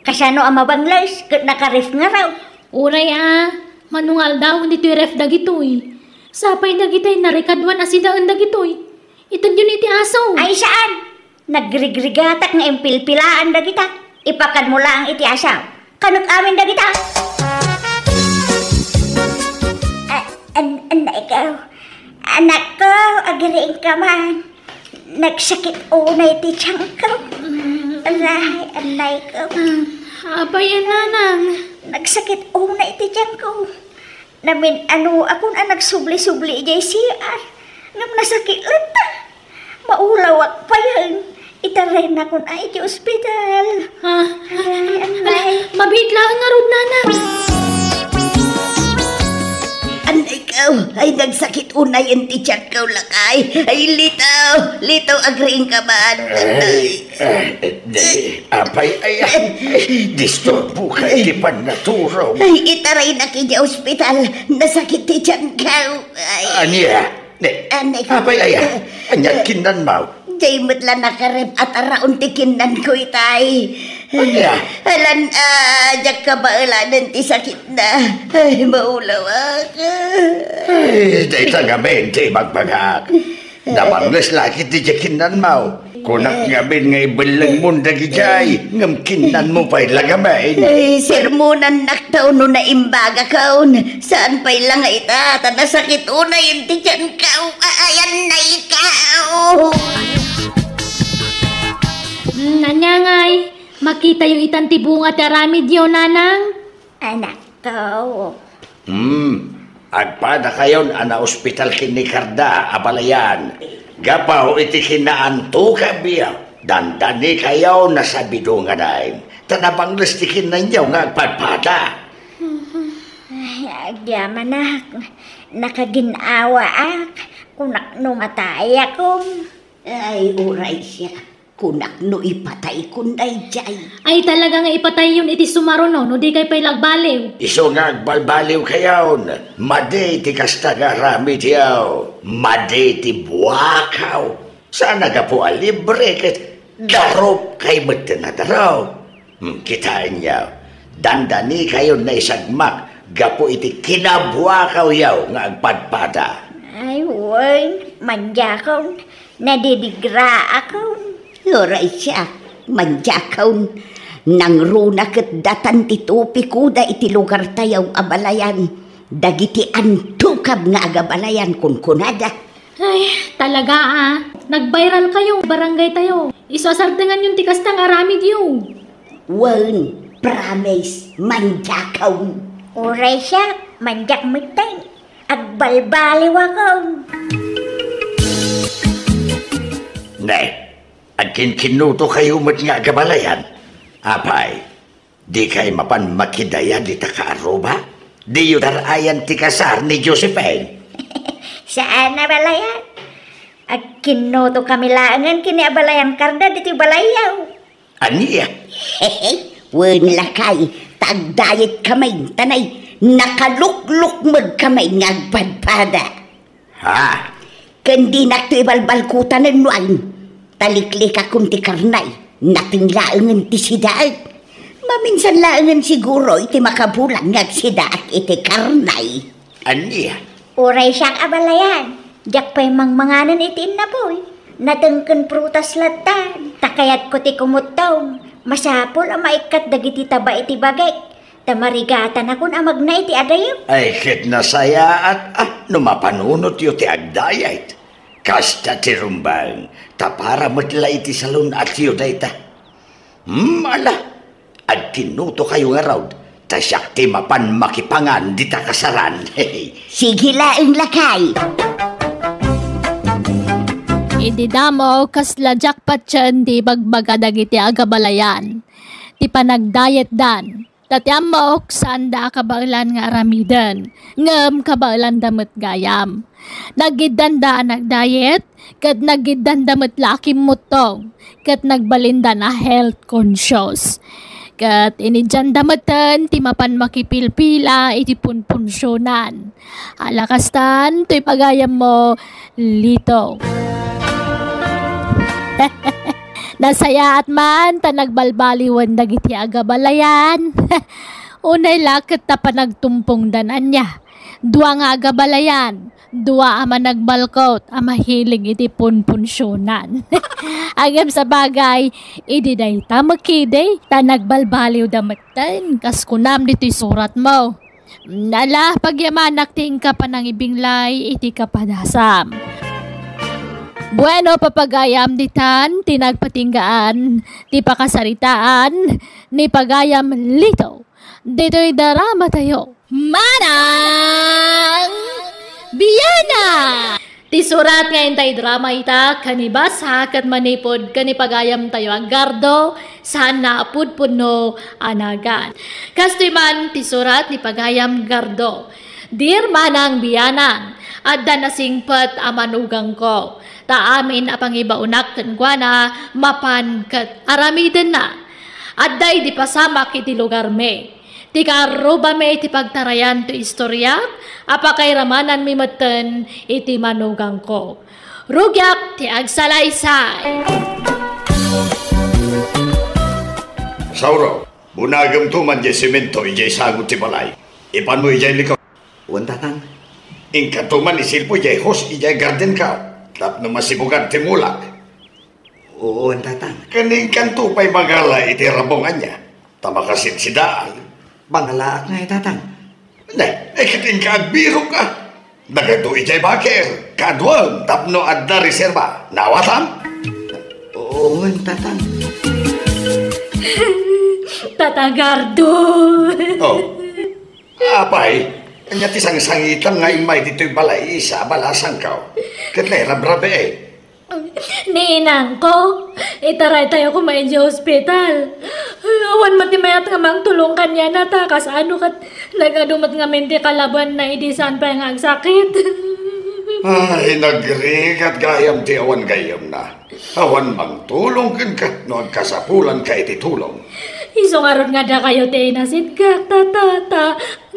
Kasano a mabangles ket nakaref ngarud? Uray a, mano nga aldawen ditoy ref dagitoy. Sapay dagitay narikaduan a sidaen dagitoy. Itedyon iti aso. Ay, saan? Nagrigrigatak nga impilpilaan dagita. Ipakan mo laeng iti asaw. Kanek amin dagita. A-, an-, anakko, anakko, agriingka man. Nagsakit unay ti tiangko. Aray, anakko. Apay a, nanang? Nagsakit unay ti tiangko. Namin-anoakon a nagsubli-subli idiay C R. Ngem nasakit latta. Maulawak payen. Itarrenakon a iti ospital. Ah, ay, anay. Mabiit laeng ngarud, nanang. Anay ko, ay nagsakit unay ti tiangko, lakay. Ay, Lito, Lito, agriingka man. Ay, eh, di, apay, ay, ay, disturbo ka iti pannaturo. Ay, itaraynak iti ospital. Nasakit ti tiangko. Ay. Ania? Ne, Anay ko. Apay, aya? Ania ti kinnanmo? Jay met la nakaref a taraon ti kinnanko itay. Ania? Alan, ah, diak kabaelanen ti sakitna. Ay, maulawak. Ay, dayta ngamin ti ibagbagak. Nabangles la ket ti kinnanmo. Kunak ngamin nga ibellengmon dagijay, ngem kinnanmo pay la ngamin. Ay, sermonannak ta no naimbagakon. Saan pay la nga ita, ta nasakit unay ti tiangko. Ay, anay ko. Mm, ania ngay, makitayo itan ti bunga ti aramidyo, nanang? Anakko. Hmm, agpadakayon a naospital ken ni Karda, abalayan. Gapu iti kinaantukabyo, dandanikayon a sabidonganan. Ta nabangles ti kinnanyo nga agpadpada. Ay, agyamanak, nakagin-awaak, kunak no matayakon. Ay, uray siak. Kunak no ipataykon daydiay. Ay, talaga nga ipatayyon iti sumaruno, no dikay pay la agbaliw. Isu nga agbalbaliwkayon, madi ti kasta nga aramidyo, madi ti buakaw. Saan a gapu a libre ket darupkay met ti nadarup. Hmm, kitaenyo, dandanikayon naisagmak gapu iti kinabuakawyo nga agpadpada. Ay, wen, mandiakon, nadidigraakon. Uray siak, mandiakon. Nangruna ket datan ti tupikoda iti lugartayo, abalayan. Dagiti antukab nga agabalayan, kunkunada. Ay, talaga a. Nag-viral kayo, barangay tayo. Isu a sardenganyon ti kasta nga aramidyo. Wen, promise, mandiakon. Uray siak, mandiak metten. Agbalbaliwakon. Ne, agkinkinnutokayo met nga agabalayan. Apay, dikay mapan makidayad ita kaaruba? Diyo dar-ayan ti kasar ni Josephine. Saan a balayan. Agkinnutokami laengen ken ni abalayan Karda ditoy balayyo. Ania? Wen lakay, ta agdayet kami, ta nay, nakaluklukmeg kami nga agpadpada. Ha? Ken dinakto ibalbalkutanen no ain. Taliklikakon ti karnay, nateng laengen ti sidaek. Maminsan laengen siguro iti makabulan nga agsidaak iti karnay. Ania? Uray siak abalayan, diak pay mangmanganen iti innapoy. Nateng ken prutas latta, ta kayatko ti kumuttong. Masapul a maikkat dagiti taba iti bagik. Ta marigatanakon a magna iti adayo. Ay, ket nasayaat a no mapanunotyo ti agdayet. Kasta ti rumbeng, ta para met la iti salun-atyo dayta. Hmm, ala, agkinnutokayo ngarud, Ta siak ti mapan makipangan dita kasaran. Sige laeng, lakay. Idi damo, kasla jackpot ti ibagbaga dagiti agabalayan. Ti panagdietdan. Ta ti ammok, saanda a kabaelan nga aramiden, ngem kabaelanda met gayam. Nagiddanda a nagdiet, ket nagiddanda met la a kimmuttong, ket nagbalindan a health conscious. Ket inidianda metten ti mapan makipilpila iti punpunsionan. Ala kastan, toy pagayammo, Lito. Nasayaat man ta nagbalbaliwen dagiti agabalayan. Unay la ket ta panagtumpongdan ania. Dua nga agabalayan, dua a managbalkot a mahilig iti punpunsionan. Ngem sabagay, idi dayta met idi, ta nagbalbaliwda metten, kas kunam ditoy suratmo. Ala, pagyamanak ti inka panangibinglay iti kapadasam. Bueno, papagayam ditan ti nagpatinggaan ti pakasaritaan ni pagayam Lito. Ditoy drama tayo. Manang Biana! Ti surat nga intay drama ita, ken ibasa ket manipud ken ni pagayam tayo a Gardo, saan a pudpudno a nagan. Kastoy man ti surat ni pagayam Gardo. Dear Manang Biana, adda nasingpet a manugangko, ta amin a pangibaonak kenkuana mapan ket aramidenna. Adda idi pasamak iti lugarmi. Ti kaarrubami ti pagtarayan ti istoriak a pakiramananmi metten iti manugangko. Rugiak ti agsalaysay. Sauro, bunagemto man diay semento idiay sango ti balay. Ipanmo idiay likod. Wen, Tatang. Inkanto man isilpo idiay hose idiay gardenko tapno masibugan ti mulak. Wen, Tatang. Ken inkanto pay mangala iti rabong ania, ta makasidsidaan. Mangalaak ngay, Tatang. Ne, e ket inka agbirok a. Nagadu idiay baker, kaduam tapno adda reserba. Naawatam? Wen, Tatang. Tata Gardo. Oh. Apay, ania ti sangsangitam nga immay ditoy balay, isa a balasangko? Ket nairabrabii. Ni inangko, itaraytayo koma idiay ospital. Awan met ti mayat nga mangtulong kaniana ta kasano ket nagadu met ngamin ti kalabanna idi saan pay nga agsakit. Ay, nagrigat gayam ti awan gayyemna. Awan mangtulong kenka no agkasapulanka iti tulong. Isu ngarud nga dakayo ti inasitgak, ta, ta, ta,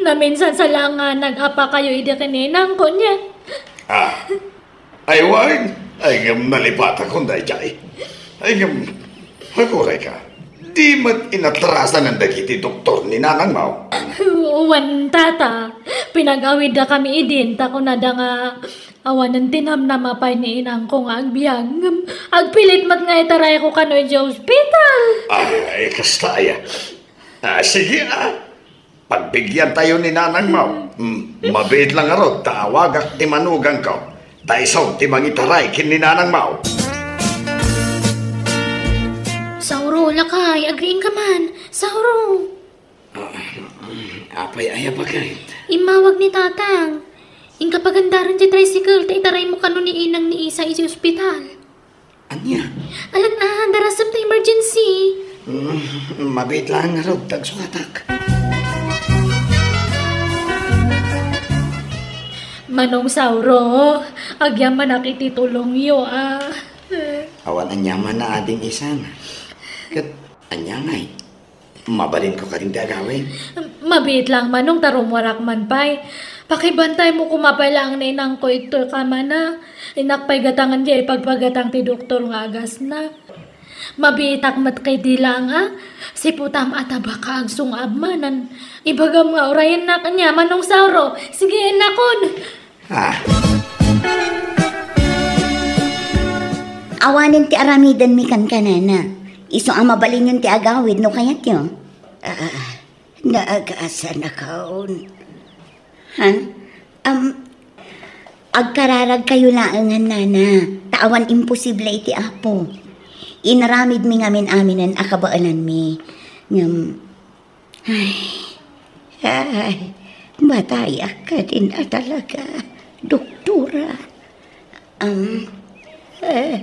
naminsan sa la nga nag-apakayo idi ken ni inangko nia. Ah, ay wen, ay ngem nalipatako daydiay. Ay ngem, agurayka, di met inatrasanan dagiti doktor ni nanangmo? Wen, Tata, pinag-awiddakami idin ta kunada nga awanen ti namnama pay ni inangko nga agbiag, ngem agpilit met nga itarayko kano idiay ospital. Ay, kasta aya. Ah, sige, ah. Pagbigiantayo ni nanangmo. Hmm, mabiit lang ngarud ta awagak ti manugangko. Ta isu ti mangitaray ken ni nanangmo. Sauro, lakay, agriingka man. Sauro. Ah, apay aya baket? Immawag ni Tatang. Inka pagandaren ti tricycle, ta itaraymo kano ni inang ni Isa iti ospital. Ania? Alan a, darasem ta emergency. Mm, mabiit lang ngarud, ta agsukatak. Manong Sauro, agyamanak iti tulongyo, a. Awan aniaman a ading isan. Ket ania ngay? Mabalinko kadin ti agawid? Mabiit lang, Manong, ta rummuarak man pay. Pakibantaymo koma pay laeng ni inangko ditoy kamana. Innak pay gatangen diay ipagpagatang ti doktor nga agasna. Mabiitak met ketdi laeng a, siputam a tabaka agsung-ab manen. Ibagam nga urayennak nia, Manong Sauro. Sige, innakon. Ah. Awanen ti aramidenmi kenkuana. Isu a mabalinyon ti agawid no kayatyo. Ah, naagasanakon. Ha? Am, agkararagkayo laengen, nana. Ta awan imposible iti Apo. Inaramidmi ngamin-aminen a kabaelanmi. Ngem, ay, Ay, matayak kadin a talaga, doktora. Am, eh,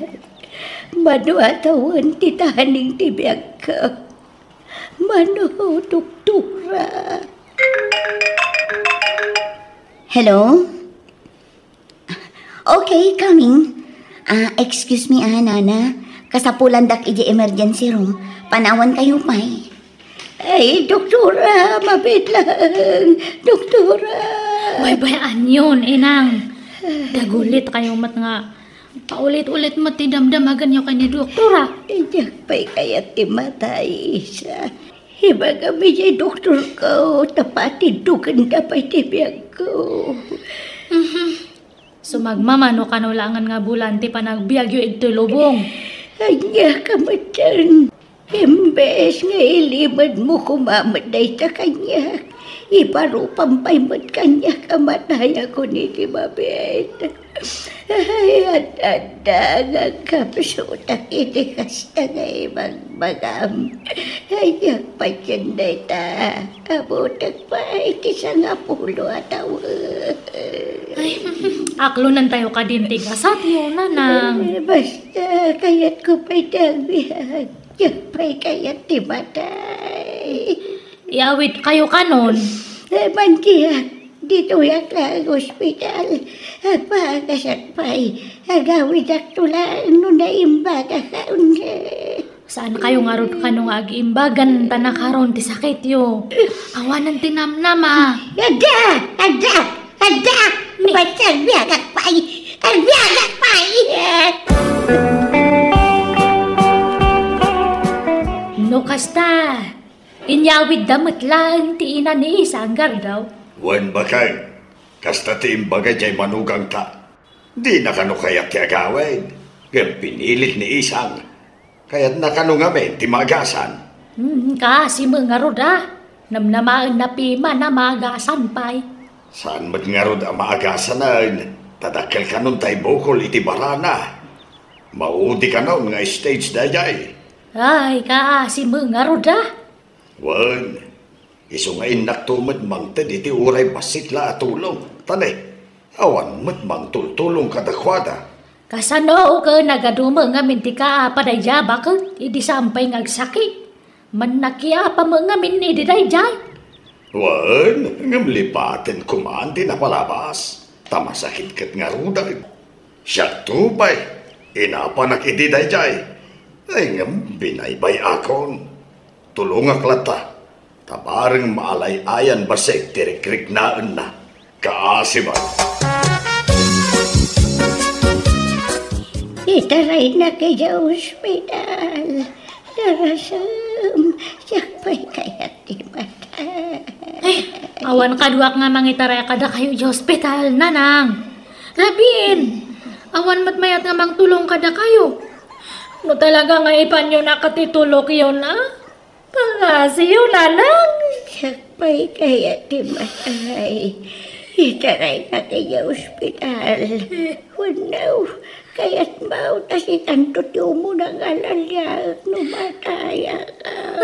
mano a tawen ti taning ti biagko? Mano, doktora? Hello? Okay, coming. Ah, excuse me, ah, nana. Kasapulandak iti emergency room. Panawankayo pay. Ay, doktora, mabiit lang. Doktora. Baybay-anyon, inang. Dagulit kayo met nga paulit-ulit met ti damdamaganyo ken ni doktora. Diak pay kayat ti matay, Isa. Ibagam idiay doktorko, ta patidogenda pay ti biagko. Mhm. Sumagmamano kano laengen nga bulan ti panagbiagyo idtoy lubong. Ania ka metten? Imbes nga ilimedmo koma met dayta kaniak, iparupam pay met kaniak a matayakon iti mabiit. Ay, ad-adda nga agkapsutak iti kasta nga ibagbagam. Ay, agpatien dayta. Abutek pay ti sangapulo a tawen. Ay, aklonentayo kadin ti gasatyo, nanang. Eh, basta, kayatko pay ti agbiag. Diak pay kayat ti matay. Iawidkayo kanon. Eh, mantiak, ditoyak laeng ospital. Agpaagasak pay. Agawidakto laeng no naimbagak a unay. Saankayo ngarud kano nga agiimbagan ta nakaron ti sakityo. Awanen ti namnama. Adda! Adda! Adda! Ni- Basta agbiagak pay! Agbiagak pay! No kasta, inyawidda met laeng ti ina ni Isang, Gardaw. Wen, baket, kasta ti imbaga diay manugangta. Dina kano kayat ti agawid, ngem pinilit ni Isang. Kayatna kano ngamin ti maagasan. Hmm, kaasi met ngarud a. Namnamaenna piman a maagasan pay. Saan met ngarud a maagasanen, ta dakkel kanon ti bukol iti barana. Maudi kanon nga stage daydiay. Ay, kaasi met ngarud a. Wen, isu nga innakto met mangted iti uray bassit la a tulong. Ta ne, awan met mangtultulong kadakuada. Kasano ket nagadu met ngamin ti kaapa daydiay a baket idi saan pay nga agsakit? Mannakiapa met ngamin idi daydiay? Wen, ngem lipaten koman ti napalabas, ta masakit ket ngaruden. Siakto pay, inapanak idi daydiay. Ay, ngem binaybay-akon. Tulongak latta, ta bareng maalay-ayan bassit ti rikriknaenna. Kaasi met. Itaraynak idiay ospital. Narasem, siak pay kayat ti matay. Ay, awan kaduak nga mangitaray kadakayo idiay ospital, nanang. Rabin, awan met mayat nga mangtulong kadakayo. No talaga nga ipanyo na ket itulokyo na, pangasiyo, nanang. Siak pay kayat ti matay. Itaraynak idiay ospital. Wenno, kayatmo ta sikanto ti umuna nga alaliaek no matayak. Ah,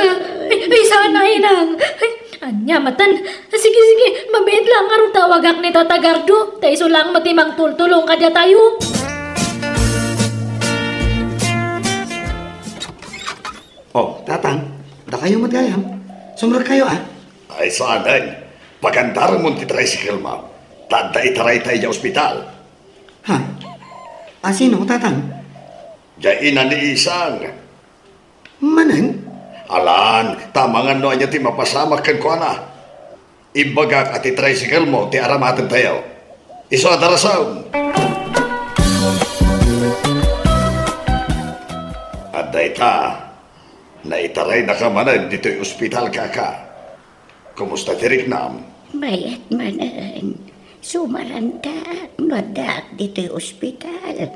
ay, ay, saan a, inang. Ay, ania maten? Sige, sige, mabiit lang ngarud tawagak ni Tata Gardo. Ta isu lang met ti mangtultulong kadatayo. Oh, Tatang, dakayo met gayam. Sumrekkayo, a. Ay, saanen. Pagandaramon ti tricycle-mo. Ta adda itarayta idiay ospital. Ha? A, sino, Tatang? Diay ina ni Isang. Manen? Alan, ta amangan no ania ti mapasamak kenkuana. Imbagak a ti tricycle-mo ti aramatentayo. Isu a darasem. Adda ita, naitaraynaka manen ditoy ospital, kaka. Kumusta ti riknam? Mayat manen. Sumarantak no addaak ditoy ospital.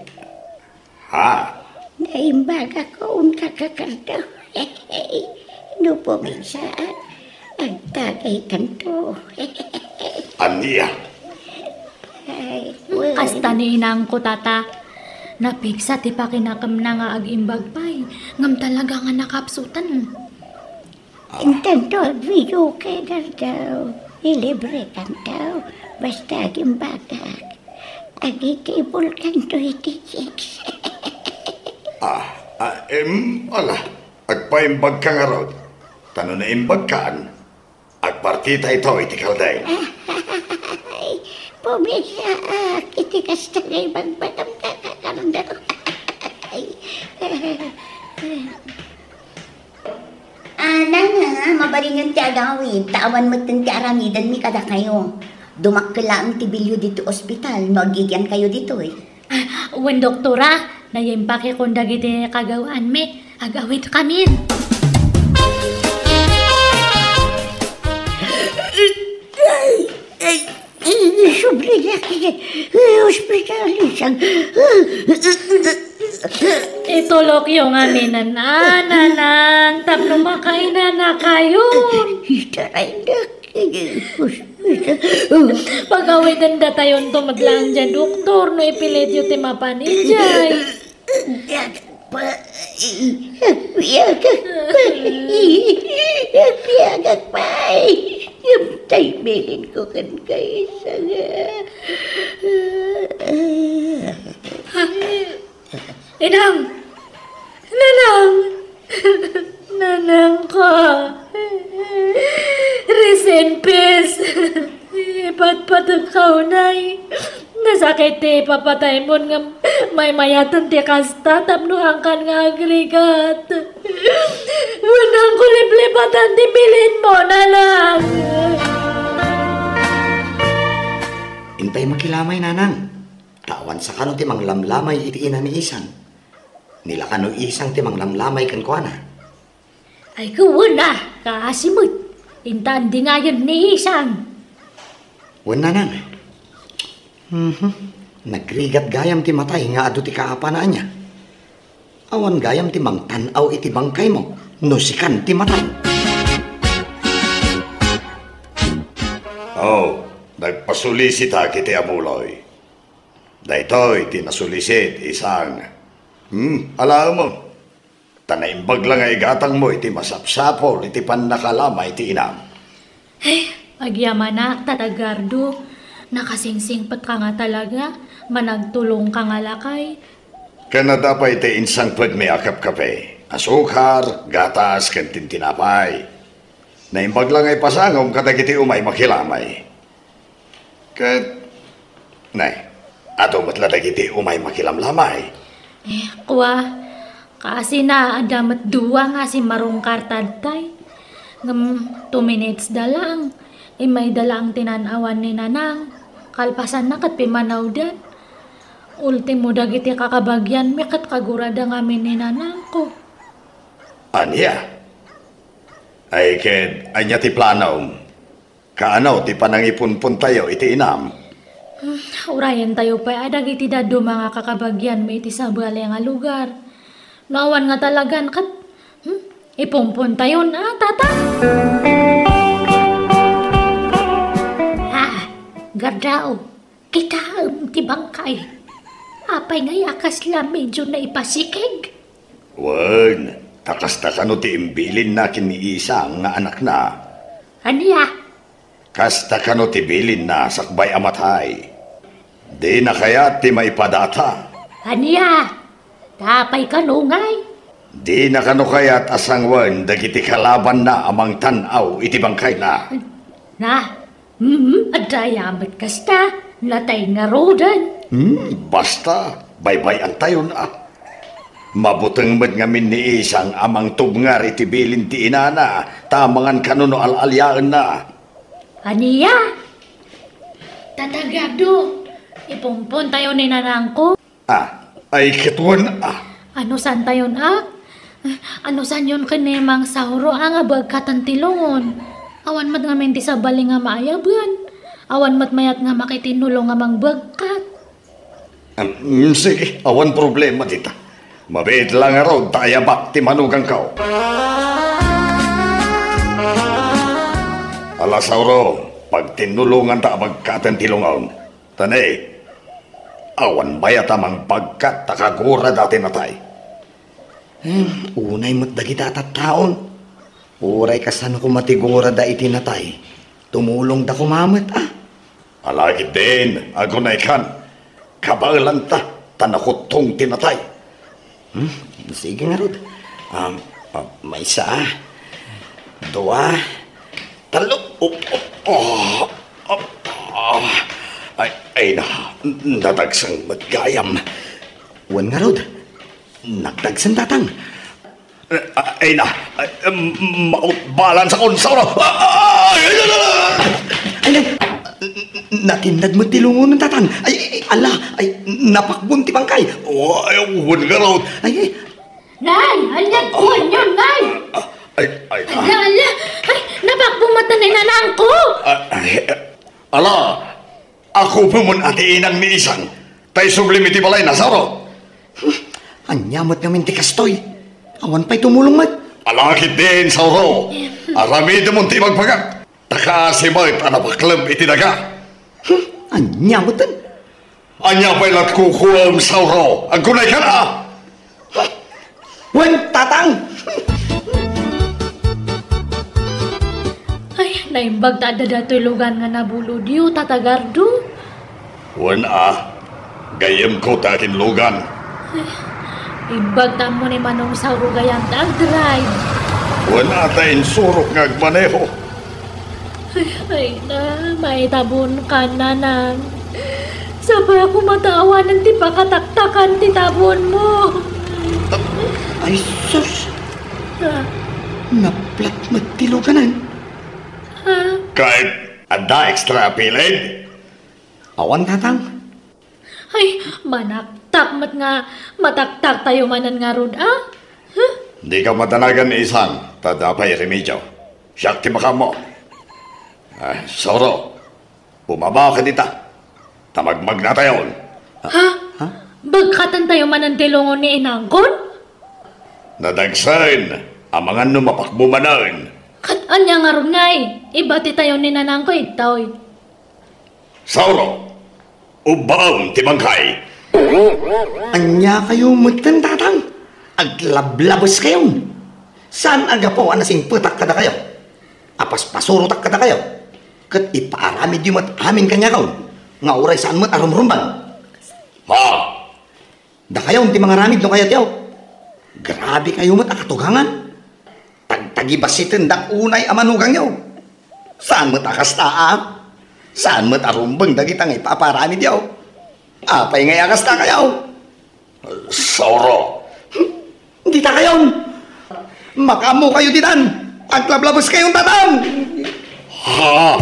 Ha? Naimbagakon, kaka Gardo. No pumigsaak, agtagaykanto. Ania? Ay, wen. Kasta ni inangko, Tata. Napigsa ti pakinakemna nga agimbag pay, ngem talaga nga nakapsuten. Intanto, agvideoke, Gardo. Ilibrekanto, basta agimbagak. Agitibulkanto iti chicks. Ah, ah, em, ala, agpaimbagka ngarud. Ta no naimbagkan, agpartita ito iti kaldeng. Ay, pumisaak iti kasta nga ibagbatam, kakakardo. Ay. Ah, nana, mabalinyon ti agawid, ta awan metten ti aramidenmi kadakayo. Dumakkel laeng ti bilio ditoy ospital no agigiankayo ditoy. Ah, wen, doktora, naimbagakon dagiti kagawaanmi. Agawidkamin. Ay, ay, ay, subliak iti, eh, ospital, isang. Itulokyo ngamin, a, nanang, tapno makainanakayon. Itaraydek. Pagawidendatayon to met laeng diay doktor no ipilityo ti mapan idiay. Agpay, agpay, agpay, agpay. Ngem tay bilinko kenka, isang. Inang! Nanang! Nanangko! Rest in peace! Ipatpatekka unay. Nasakit ti ipapataymo ngem maymayaten ti kasta tapno haankan nga agrigat. Wen, haanko liplipatan ti bilinmo, nanang! Intay makilamay, nanang. Ta awan sakano ti manglamlamay iti ina ni Isang. Ni la kano Isang ti manglamlamay kenkuana. Ay, kuana, kaasi met. Inta andingayen ni Isang. Wen, nanang. Mhm. Nagrigat gayam ti matay nga adu ti kaapana ania. Awan gayam ti mangtan-aw iti bangkaymo no sikan ti matay. Oh, nagpasulisita iti amuloy. Daytoy ti nasulisit, Isang. Hmm, alaemon. Ta naimbag la nga igatangmo iti masapsapul iti pannakalamay ti inam. Eh, agyamanak, Tata Gardo. Nakasingsingpetka nga talaga. Managtulongka nga lakay. Ken adda pay ti insangpetmi a kapkape, asukar, gatas, ken tintinapay. Naimbag la nga ipasangom kadagiti umay makilamay. Ket, nay, adu met la dagiti umay makilamlamay. Eh, kua, kaasina, adda met dua nga simmarungkar tattay. Ngem two minutes da lang. Immayda lang ti nan-awan ni Nanang. Kalpasanna ket pimmanawdan. Ultimo dagiti kakabagianmi ket kagurada ngamin ni Nanangko. Ania? Ay ket, ania ti planom? Kaano ti panangipunpontayo iti inam? Hmm, urayentayo pay a dagiti dadduma nga kakabagianmi iti sabali nga lugar. No awan nga talagan ket, hmm, ipunpontayon a, Tata? Ah, Gardao, kitaem ti bangkay. Apay ngay a kasla medyo naipasikeg? Wen, ta kasta kano ti imbilinna ken ni Isang nga anakna. Ania? Kasta kano ti bilinna sakbay a matay. Dina kayat ti maipadata. Ania? Apay kano ngay? Dina kano kayat a sanguen dagiti kalabanna a mangtan-aw iti bangkayna. Na, mm, adda aya met kasta, natay ngaruden. Hmm, basta, baybay-antayon a. Mabuteng met ngamin ni Isang a mangtubngar iti bilin ti inana, ta amangan kano no al-aliaenna. Ania? Tata Gardo, ipunpontayo ni Nanangko. Ah, ay ket wen a. Anusantayon a? Anusanyon ken ni Mang Sauro a nga bagkaten ti lungon. Awan met ngamin ti sabali nga maayaban. Awan met mayat nga makitinnulong a mangbagkat. Am, sige, awan problema dita. Mabiit lang ngarud ta ayabak ti manugangko. Ala, Sauro, pagtinnulonganta a bagkaten ti lungon. Ta ne, awan mayat a mangbagkat ta kagurada ti natay. Hmm, unay met dagita a tattaon. Uray kasano koma ti gurada iti natay. Tumulongda koma met, a. Ala ketdin, agunaykan. Kabaelanta, ta nakuttong ti natay. Hmm? Sige ngarud. Um, ah, maysa, dua, tallo. Oh, oh, oh, oh. Ay, ay na, nadagsen met gayam. Wen ngarud, nagdagsen, Tatang. Eh, ah, ay na, ay, em, mautbalan sa konsauro. Ah, ay, ay, ay, ay, ay. Ay, nay, natinnad met ti lungon, Tatang. Ay, ay, ala, ay, napakbon ti bangkay. Oh, ay, wen ngarud. Ay, ay. Nay, ania ti kuanyo, Nay? Ah, ay, ay, ah. Ala, ala. Ay, napakbon met ni nanangko. Ah, ay, ala, Ako pumon a ti inang ni Isang, ta isublimi ti balay na, Sauro. Ania met ngamin ti kastoy? Awan pay tumulong met. Ala ketdin, Sauro. Aramidemon ti ibagbaga. Ta kaasi met a napaklem iti daga. Hmm, ania met? Ania pay la ti kukuam, Sauro? Agunaykan, a? Wen, Tatang! Ay, naimbag ta adda datoy lugan nga nabulodyo, Tata Gardo. Wen a, gayyemko ta akin lugan. Ay, imbag ta ammo ni Manong Sauro gayam ta agdrive. Wen a, ta insurok nga agmaneho. Ay, ay na, maitabon ka, nanang. Sapay a koma ta awanen ti pakataktakan ti tabonmo. Ay, sus! Ah. Naplat met ti luganan. Ah. Kay, adda extra pilid? Awan, Tatang. Ay, manaktak met nga mataktaktayo manen ngarud, a? Huh? Dika madanagan ni Isang, ta adda pay remedio. Siak ti makaammo. Ah, Sauro, bumaba ka dita. Ta magmagnatayon. Ha? Ha? Bagkatantayo manen ti lungon ni inangkon? Nadagsen, amangan no mapakbo manen. Ket ania ngarud ngay? Ibatitayo ni nanangko ditoy. Sauro, ubbaem ti bangkay. Ania kayo metten, Tatang? Aglablabeskayon. Saan a gapu a nasingpetak kadakayo? Apaspasurotak kadakayo. Ket ipaaramidyo met amin kaniakon, nga uray saan met a rumrumbeng. Ha? Dakayon ti mangaramid no kayatyo. Grabe kayo met a katugangan. Tagtagibassitendak unay a manugangyo. Saan met a kasta, a? Saan met a rumbeng dagita nga ipaaparamidyo? Apay ngay a kasta kayo? Sauro. Dita kayon! Makaammo kayo ditan! Aglablabeskayon, Tatang! Ha?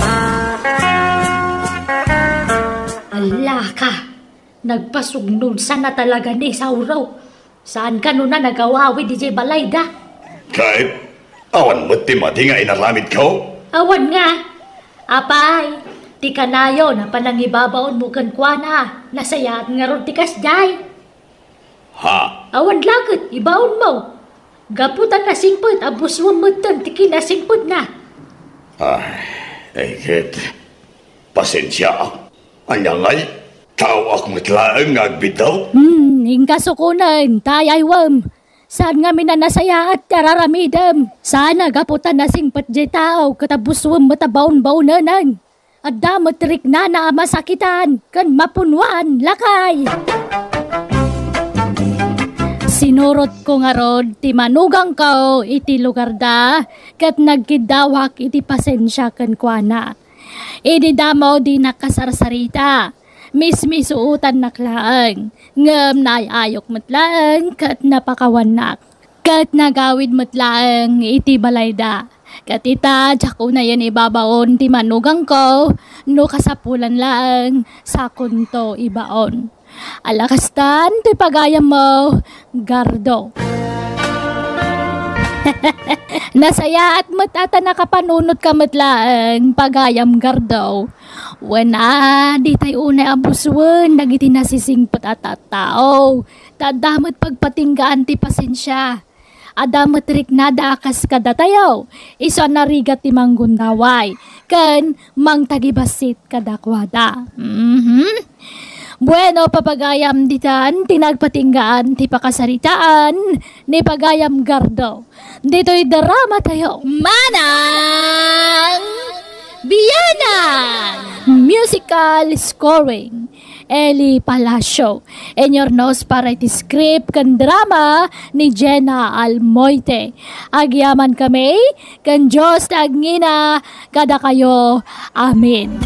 Ala ka! Nagpasugnod sana talaga ni Sauro. Saan kano na nagawawid idiay balayda? Ket, awan met ti madi nga inaramidko? Awan nga. Apay, ti kanayon a panangibabaonmo kenkuana, nasayaat ngarud ti kasdiay. Ha? Awan la ket ibaonmo. Gapu ta nasingpet a busuem metten ti kinasingpetna. Ay, ay ket, pasensia. Ania ngay? Taoak met laeng nga agbiddut? Hmm, inka sukonen, ta ay-aywem. Saan ngamin a nasayaat ti araramidem. Saan a gapu ta nasingpet diay tao ket abusuem met a baonbaonenen. Adda met riknana a masakitan ken mapunuan, lakay. Sinurotko ngarud ti manugangko iti lugarda ket nagkiddawak iti pasensia kenkuana. Idi damo dinak kasarsarita, mismisuotannak laeng, ngem naay-ayok met laeng ket napakawannak. Ket nagawid met laeng iti balayda. Ket ita, diak unayen ibabaon ti manugangko, no kasapulan laeng, sakonto ibaon. Ala kastan ti pagayammo, Gardo. Nasayaat met a ta nakapanunotka met laeng, pagayam Gardo. Wen a, ditay unay a busoen dagiti nasisingpet a tattao. Ta adda met pagpatinggaan ti pasensia. Adda met riknada a kas kadatayo, isu a narigat ti manggundaway, ken mangtagibassit kadakuada. Mhm. Bueno, papagayam ditan ti nagpatinggaan ti pakasaritaan ni Pagayam Gardo. Ditoy drama tayo. Manang! Bianang! Musical scoring, Eli Palacio. Inurnos para iti script ken drama ni Jenna Almoite. Agyaman kami ken Dios ti agngina kadakayo. Amen.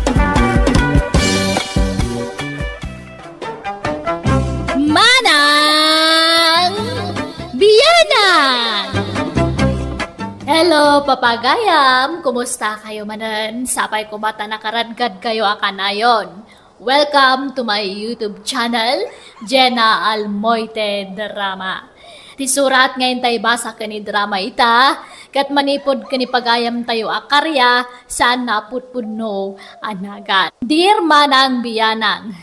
Manang Bianang! Hello, papagayam! Kumusta kayo manen? Sapay ko ta nakaradkad kayo a kanayon. Welcome to my YouTube channel, Jenna Almoite Drama. Ti surat nga intay basa ken ni drama ita, ket manipud ken ni pagayam tayo a karya, saan na pudpudno a nagan. Dear Manang Bianang,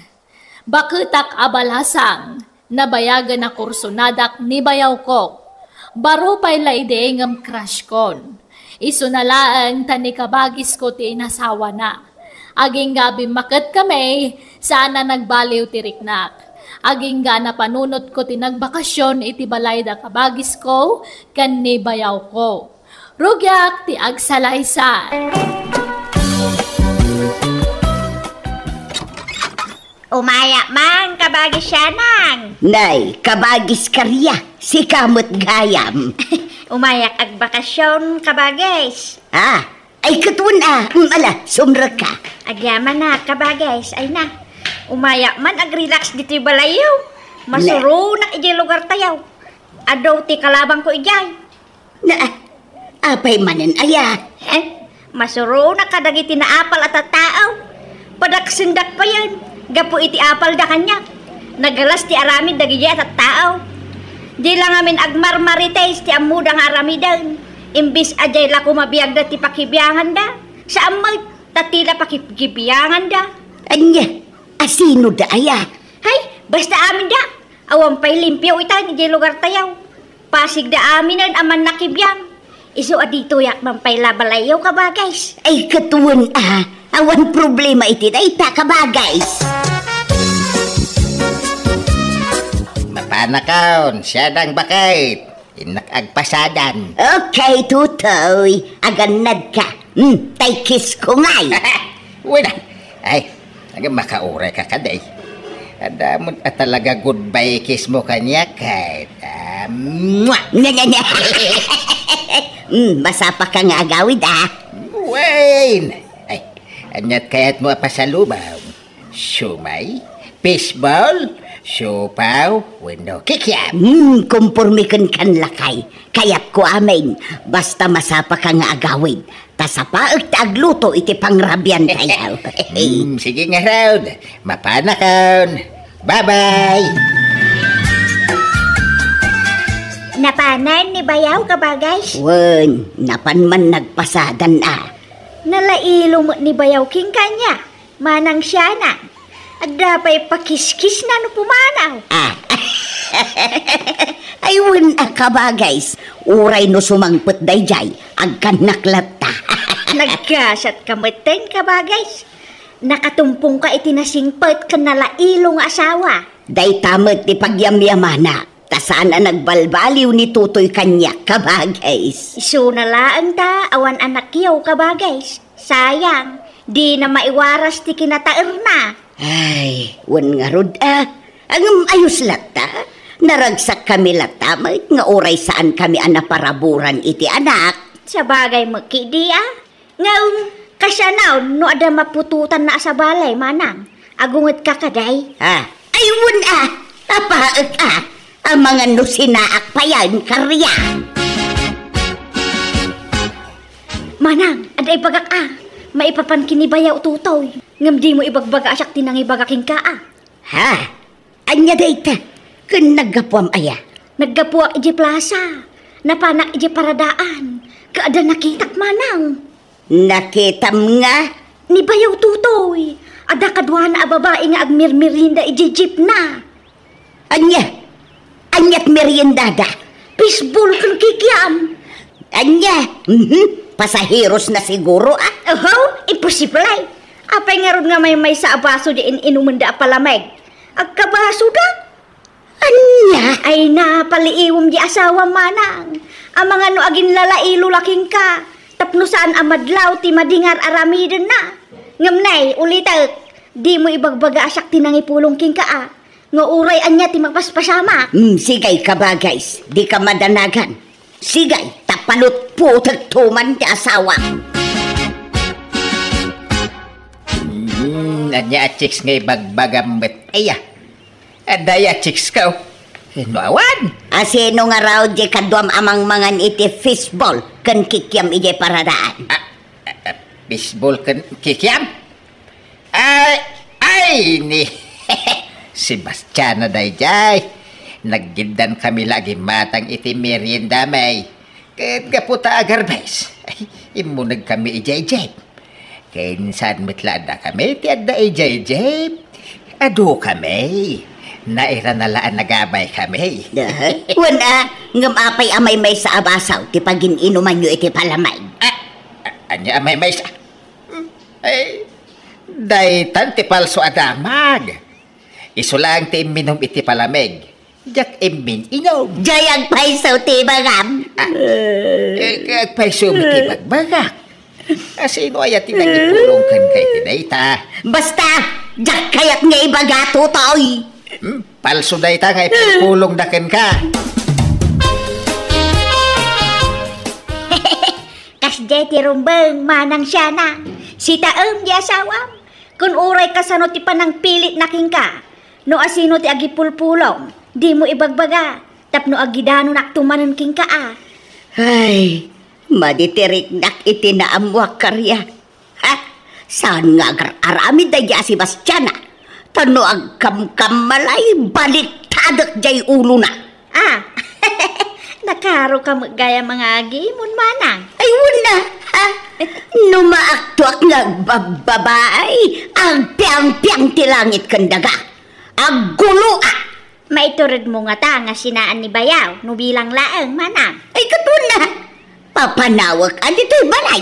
baketak a balasang, nabayagen a kursonadak ni bayawko. Baro pay la idi ngem crush kon. Isuna laeng ta ni kabagisko ti inasawana. Agingga a bimmaket kami, saan a nagbaliw ti riknak. Agingga a napanunotko ti nagbakasyon iti balay da kabagisko ken ni bayawko. Rugiak ti agsalaysay. Umayak man, kabagis Sianang. Nay, kabagis Karia, sika met gayam. Umayak agbakasyon, kabagis. Ah, ay katwan a, mm, ala, sumrekka. Agyaman na, kabagis, ay na. Umayak man agrelax ditoy balayyo. Masuronak idiay lugar tayo. Adu ti kalabangko idiay. Na, apay manen aya? Eh, masuronak kadagiti naapal a tattao. Padaksendak payen, gapu iti apalda kaniak. Nagalas ti aramid dagiti a tattao. Di la ngamin agmarmarites ti ammoda nga aramiden. Imbes a diay la koma biagda ti pakibianganda, saan met, ta ti la pakibianganda. Ania, asino da aya? Hay, basta aminda. Awan pay limpio itan idiay lugar tayo. Pasigda aminen a mannakibiang. Isu a ditoyak man pay la balayyo, kabagis. Ay, katwan a, awan problema iti dayta, kabagis. Mapanakon, Sianang baket. Innak agpasadan. Okay, Tutoy. Agannadka. Hmm, tay kiss ko ngay. Wala. Ay, aga makauray ka kadi. Adda met a talaga goodbye kiss mo kaniak, ket, ah, mwah! Nya, nya, nya. Hmm, masapa ka nga agawid, ah. Wen! Ay, aniat kayat mo a pasalubong? Siomay? Fishball? Siopaw? Wenno kikiam? Hmm, komporme kenka, lakay. Kayatko amin. Basta masapa ka nga agawid. Ta sapaek ti agluto iti pangrabian tayo. Hmm, sige ngarud. Mapanakon. Bye-bye! Napanan ni bayaw, kabagis? Wen, napan man nagpasadan a. Nalailo met ni bayaw kenka ania, Manang Sianang. Adda pay pakiskisna no pumanaw. Ah. Ay, wen a, kabagis. Uray no sumangpet daydiay, agkannak latta. Nagkasatka metten, kabagis. Nakatumpongka iti nasingpet ken nalailo nga asawa. Dayta met ti pagyamyamanak, ta saan a nagbalbaliw ni Tutoy kaniak, kabagis. Isuna laeng ta awan anakyo, kabagis. Sayang, dina maiwaras ti kinataerna. Ay, wen ngarud a. Ngem ayos latta. Naragsakkami latta met nga uray saankami a naparaburan iti anak. Sabagay met ketdi a. Ngem, kasano no adda maputotanna a sabali, Manang? Agungetka kadi? Ah, ay, wen a, apaek a, amangan no sinaak payen, Karia. Manang, adda ibagak a, maipapan ken ni bayaw Tutoy. Ngem dimo ibagbaga a siak ti nangibaga kenka a. Ha? Ania dayta? Ken naggapuam aya? Naggapuak idiay plasa. Napanak idiay paradaan. Ket adda nakitak, Manang. Nakitam nga? Ni bayaw Tutoy. Adda kaduana a babai nga agmermerienda idiay jeepna. Ania? Aniat meriendada? Fishball ken kikiam. Ania? Mhm. Pasaheros na siguro, ah. Oho, imposible. Apay ngarud nga maymaysa a baso di in-inumenda a palamig? Agkabasoda? Ania? Ay, napaliiwem di asawam, Manang. Amangan no aginlalailo la kenka. Tapno saan a madlaw ti madingar aramidenna. Ngem nay, ulitek, dimo ibagbaga a siak ti nangipulong kenka a, nga uray ania ti mapaspasamak. Hmm, sige, kabagis, dika madanagan. Sige, ta palutputekto man ti asawa. Hmm, ania a chicks nga ibagbagam met? Aya, adda aya chicks ka, oh. No awan? A sino ngarud diay kaduam a mangmangan iti fishball ken kikiam idiay paradaan? Ah, ah, ah, fishball ken kikiam? Ay, ay, ni si Bastiana daydiay. Naggiddaan kami la agimatang iti merienda mi. Ket gapu ta agarbes, ay, immuneg kami idiay jeep. Ken saan met la adda kami ti adda idiay jeep. Adu kami. Nairana la a nagabay kami. Wen a, ngem apay a maymaysa a basaw ti pagin-inumanyo iti palamig? Ah, ah, ania a maymaysa? Hmm, ay, daytan ti palso a damag. Isu laeng ti imminum iti palamig. Diak immin-inum. Diay agpayso ti ibagam. Ah, eh, agpayso met ti ibagbagak. A sino aya ti nangipulong kenka iti dayta? Basta, diak kayat nga ibaga, Totoy. Hmm? Palso dayta nga ipulpulongda kenka. Kasdiay ti rumbeng, Manang Siana. Sitaem ti asawam. Kun uray kasano ti panangpilitna kenka, no asino ti agipulpulong, dimo ibagbaga, tapno agidanonakto manen kenka a. Ay, madi ti riknak iti naammoak, Karia. Ha? Saan nga agar-aramid daydi a si Bastian a? Ta no agkamkammalay, baliktadek diay ulona. Ah, nakaroka met gayam nga agimon, Manang. Ay, wen a, ha? No maaktoak nga agbabbabaay, agpiangpiang ti langit ken daga. Agguloak. Maituredmo ngata nga sinaan ni bayaw no bilang laeng, Manang? Ay, ket wen a. Papanawek a ditoy balay.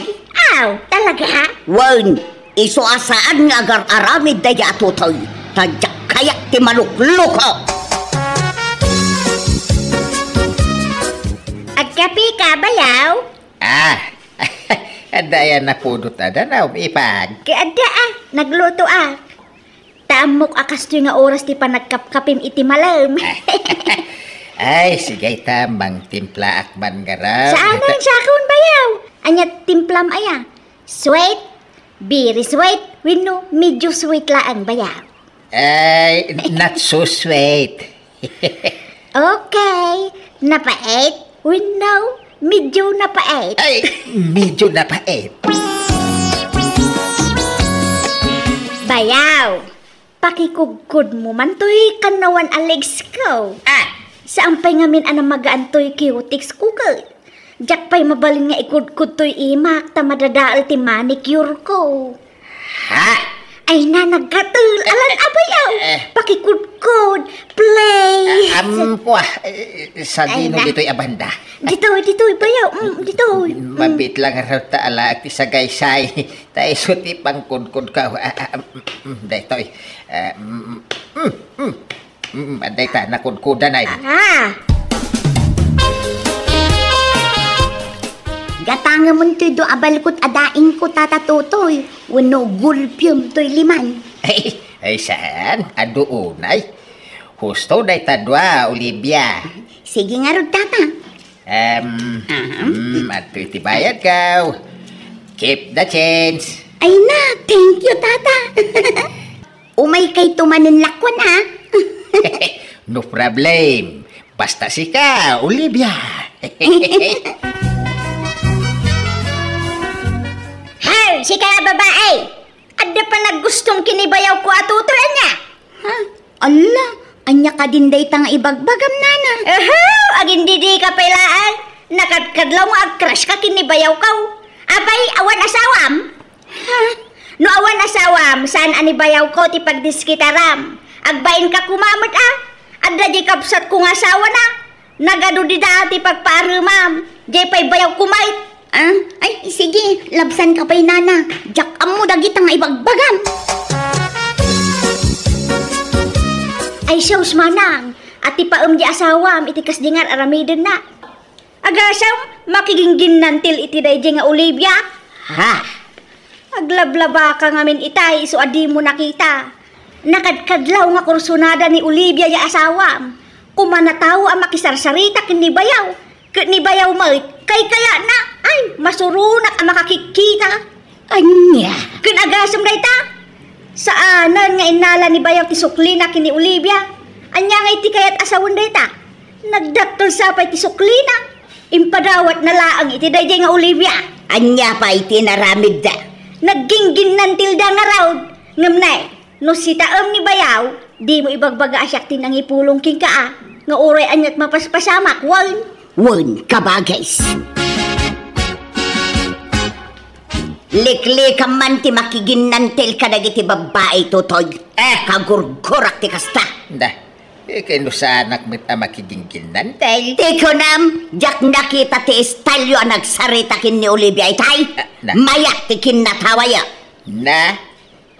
Aw, talaga? Wen, isu a saan nga agar-aramid daydi a Totoy, ta diak kayat ti malukloko. Agkapika, bayaw? Ah, adda aya napudot a danaw, ipag? Ket adda a, naglutoak. Ta ammok a kastoy nga oras ti panagkapkapim iti malem. Ay, sige ta, mangtimplaak man ngarud. Saan a sakon, bayaw? Ania timplam aya? Sweet? Very sweet? Wenno medyo sweet laeng, bayaw? Ay, not so sweet. Okay. Napait? Wenno medyo napait? Ay, medyo napait. Bayaw, pakikudkodmo man toy kannawan a legs ko. Ah! Saan pay ngamin a namagaan toy cutex ko ket. Diak pay mabalin nga ikudkod toy imak ta madadael ti manicure ko. Ha? Ay na, nagkatel. Alan a bayaw. Eh. Pakikudkod. Please. Ah, am, kwa, eh, sadino ditoy a banda? Ditoy, ditoy, bayaw. Mm, ditoy. Mm. Mabiit lang a ta alaak ti sagaysay. Ta isu ti pangkudkod ka. Ah, ah, mm, mm, daytoy. Ah, mm, mm, mm. Mm, adda ita, nakudkodan ay. Ah! Gatangemon toy dua a balkot a daingko, Tata Totoy, wenno gulpiam toy liman. Ay, ay, saan? Adu unay. Husto dayta dua, Olivia. Sige ngarud, Tata. Em, aha. Mm, adtoy ti bayadko. Keep the change. Ay na, thank you, Tata. Umaykayto manen lakuan, a. No problem. Basta sika, Olivia. Hoy, sika a babai! Adda panagustom ken ni bayawko a Totoy, ania? Ha? Alla, ania kadin dayta nga ibagbagam, nana? Uhu, agindidika pay laeng. Nakadkadlaw nga agcrush ka ken ni bayawko. Apay, awan asawam? Ha? No awan asawam, saan a ni bayawko ti pagdiskitaram? Agbainka koma met a. Adda diay kabsatko nga asawana. Nagadu dida ti pagpaaremam. Diay pay bayawko met. Ah, ay, sige, labsanka pay, nana. Diak ammo dagita nga ibagbagam. Ay, sus, manang. Atipaem diay asawam iti kasdi nga ar-aramidenna. Agasem, makigingginnantil iti daydiay nga Olivia? Ha? Aglablabaka ngamin itay isu a dimo nakita. Nakadkadlaw nga kursonada ni Olivia ya asawam. Kuman a tao a makisarsarita ken ni bayaw. Ket ni bayaw met, kaykayatna, ay, masuronak a makakikkita. Ania? Ken agasem dayta? Saanen nga innala ni bayaw ti suklina ken ni Olivia. Ania nga iti kayat a sawen dayta? Nagdakkel sa pay ti suklina. Impadawatna laeng iti daydiay nga Olivia. Ania pay ti inaramidda? Naggingginnantilda ngarud. Ngem nay, no sitaem ni bayaw, dimo ibagbaga a siak ti nangipulong kenka a, nga uray aniat mapaspasamak, wen? Wen, kabagis. Liklikam man ti makiginnantil kadagiti babbai, Totoy. Eh, kagurgurak ti kasta. Da, eh, ken no saanak met a makigingginnantil. Ti kunam, diak nakita ti estalyo a nagsarita ken ni Olivia itay. Ah, na. Mayat ti kinnatawayo. Na,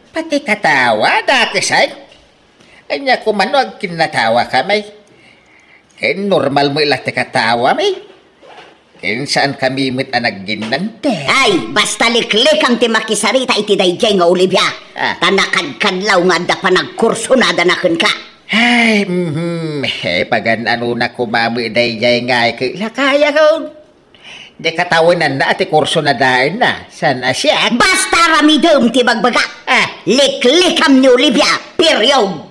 pati katawa, dakes ay. Ania koma no agkinnatawa kami? Ken normal met la ti katawami. Ken saan kami met a nagginnantil. Ay, basta liklikam ti makisarita iti daydiay nga Olivia. Ah. Ta nakadkadlaw nga adda panagkursonadana kenka. Ay, mhm. Eh, pagan-anona koma met daydiay nga ay ket lakayakon. Di katawenanna a ti kursonadaenna, saan a siak? Basta ramidem ti bagbagak. Ah. Liklikam ni Olivia, period.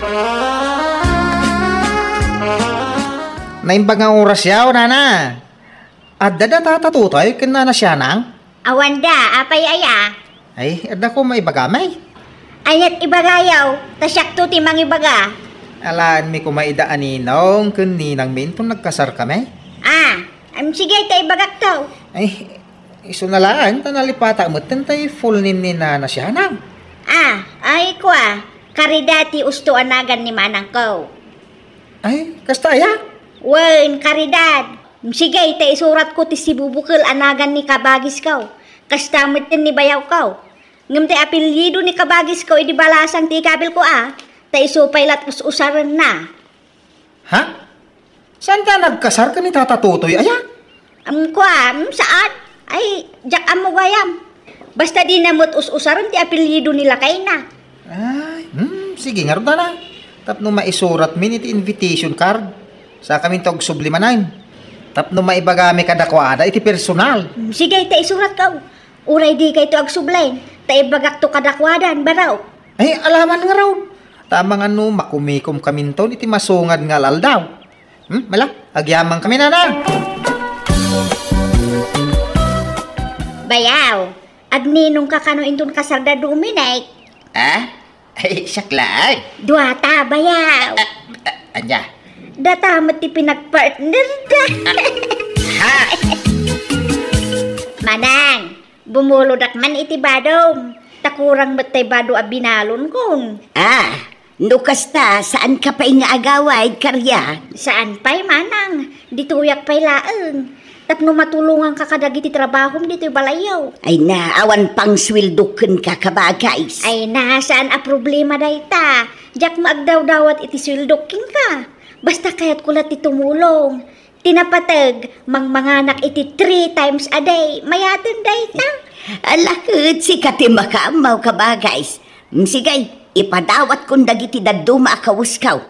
Naimbag nga oras yaw, nana. Adda data Totoy ken nana Sianang? Awanda, apay aya? Ay, adda koma ibagam ay. Aniat ibagayo, ta siakto ti mangibaga. Alaenmi koma ida a ninong ken ninangmi inton nagkasarkami. Ah, am, sige, ta ibagakto. Ay, isuna laeng, ta nalipatak metten tay full name ni nana Sianang. Ah, ay, kua, Caridad ti usto a nagan ni manangko. Ay, kasta aya? Wen, Caridad. Sige, ta isuratko ti sibubukel a nagan ni kabagisko. Kasta metten ni bayawko. Ngem ti apelyido ni kabagisko idi balasang ti ikabilko a, ta isu pay lat us-usarenna. Ha? Saanka nagkasar ken ni Tata Totoy aya? Am, kua, am, saan? Ay, diak ammo gayam. Basta dina met us-usaren ti apelyido ni lakayna. Ay, hmm, sige ngarud, nana. Tapno maisuratmin iti invitation card. Sakaminto agsubli manen. Tapno maibagami kadakuada iti personal. Hmm, sige, ta isuratko. Uray dikayto agsubli, ta ibagakto kadakuada, baro. Ay, alaman ngarud. Ta amangan no makumikomkaminton iti masungad nga al-aldaw. Hmm, mala, agyamankami, nana. Bayaw, agninongka kano inton kasarda Dominic? Ah? Ay, siak laeng. Duata, bayaw. Ah, ah, ania? Data met ti pinagpartnerda. Ha? Manang, bumulodak man iti badom. Ta kurang met tay bado a binalonkon. Ah, no kasta, saanka pay nga agawid, Karia? Saan pay, manang. Ditoyak pay laeng. Tapno matulonganka kadagiti trabahom ditoy balayyo. Ay na, awan pang suweldok kenka, kabagis. Ay na, saan a problema dayta. Diak maagdawdawat iti suweldok kenka. Basta kayatko la ti tumulong. Ti napateg, mangmanganak iti three times a day. Mayaten dayta. Ala ket, sika ti makaammo, kabagis. Mm, sige, ipadawatkon dagiti dadduma a kawesko.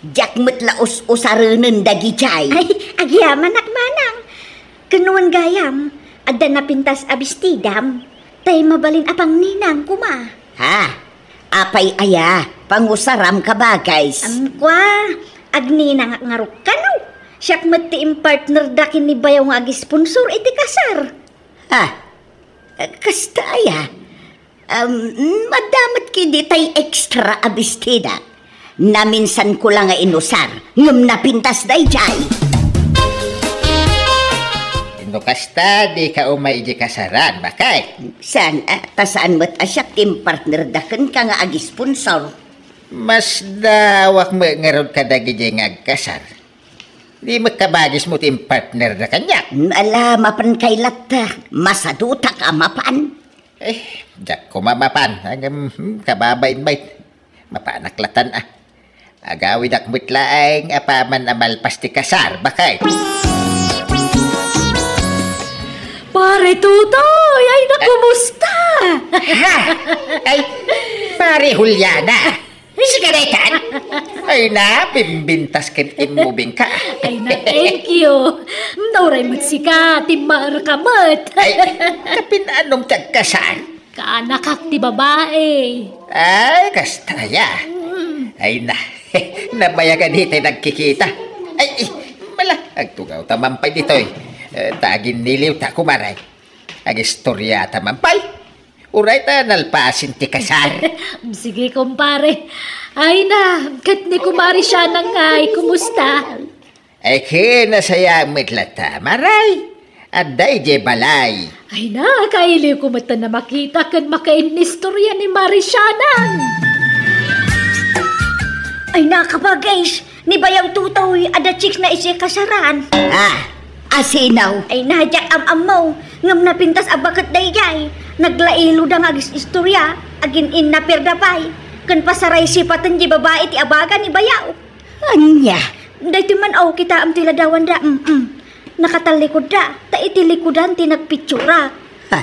Diak met la us-usarenen dagijay. Ay, agyamanak, manang. Ken wen gayam, adda napintas a bestidam, tay mabalin a pangninang koma. Ha? Apay aya, pangusaram, kabagis? Am, kua, agninangak ngarud kano. Siak met ti impartnerda ken ni bayaw nga agisponsor iti kasar. Ha? Kasta aya? Um, adda met ketdi tay extra a bestida. Naminsanko la nga inusar, ngem napintas dayjay. No kasta, dika umay idiay kasaran, baket? Saan, ah, ta saan met a siak ti impartnerda kenka nga agisponsor. Masdawak met ngarud kadagidiay nga agkasar. Di met kabagismo ti impartnerda kaniak. Ala, mapan kay latta. Masadutak a mapan. Eh, diak koma mapan. Ngem, hmm, kababain met. Mapanak latan, ah. Agawidak met laeng apaman a malpas ti kasar, baket? Pare Tutoy, ay na, kumusta? Ha? Ay, Pare Juliana. Sika daytan? Ay na, bimbintas ken immubing ka. Ay na, thank you. Nauray met sika, timmaer ka met. Ay, kapin-anom ti agkasar? Kaanakak ti babae. Ay, kasta ya. Mm. Ay na, nabayagan iti nagkikita. Ay, eh, mala, agtugaw ta man pay ditoy. Eh, ta aginniliw ta kumaray. Agistorya ta man pay. Uray ta nalpasen ti kasar. Sige, kumpare. Ay na, ket ni Kumare Sianang ngay, kumusta? Ay, ken nasayaat met latta, Maray. Adda idiay balay. Ay na, kailiwko met a makita ken makainnistorya ni Mare Sianang. Ay na, kabagays, ni Bayaw Tutoy, adda chicks na idiay kasaran. Ah, asino? Ay na, diak am-ammo, ngem napintas a baket daydiay. Naglailoda nga agis-istorya, agin-innaperda pay, ken pasaray sipaten diay babai ti abaga ni Bayaw. Ania? Daytoy man, aw, kitaem ti ladawanda, mm. Nakatallikodda, ta iti likodan ti nagpitsura. Ha?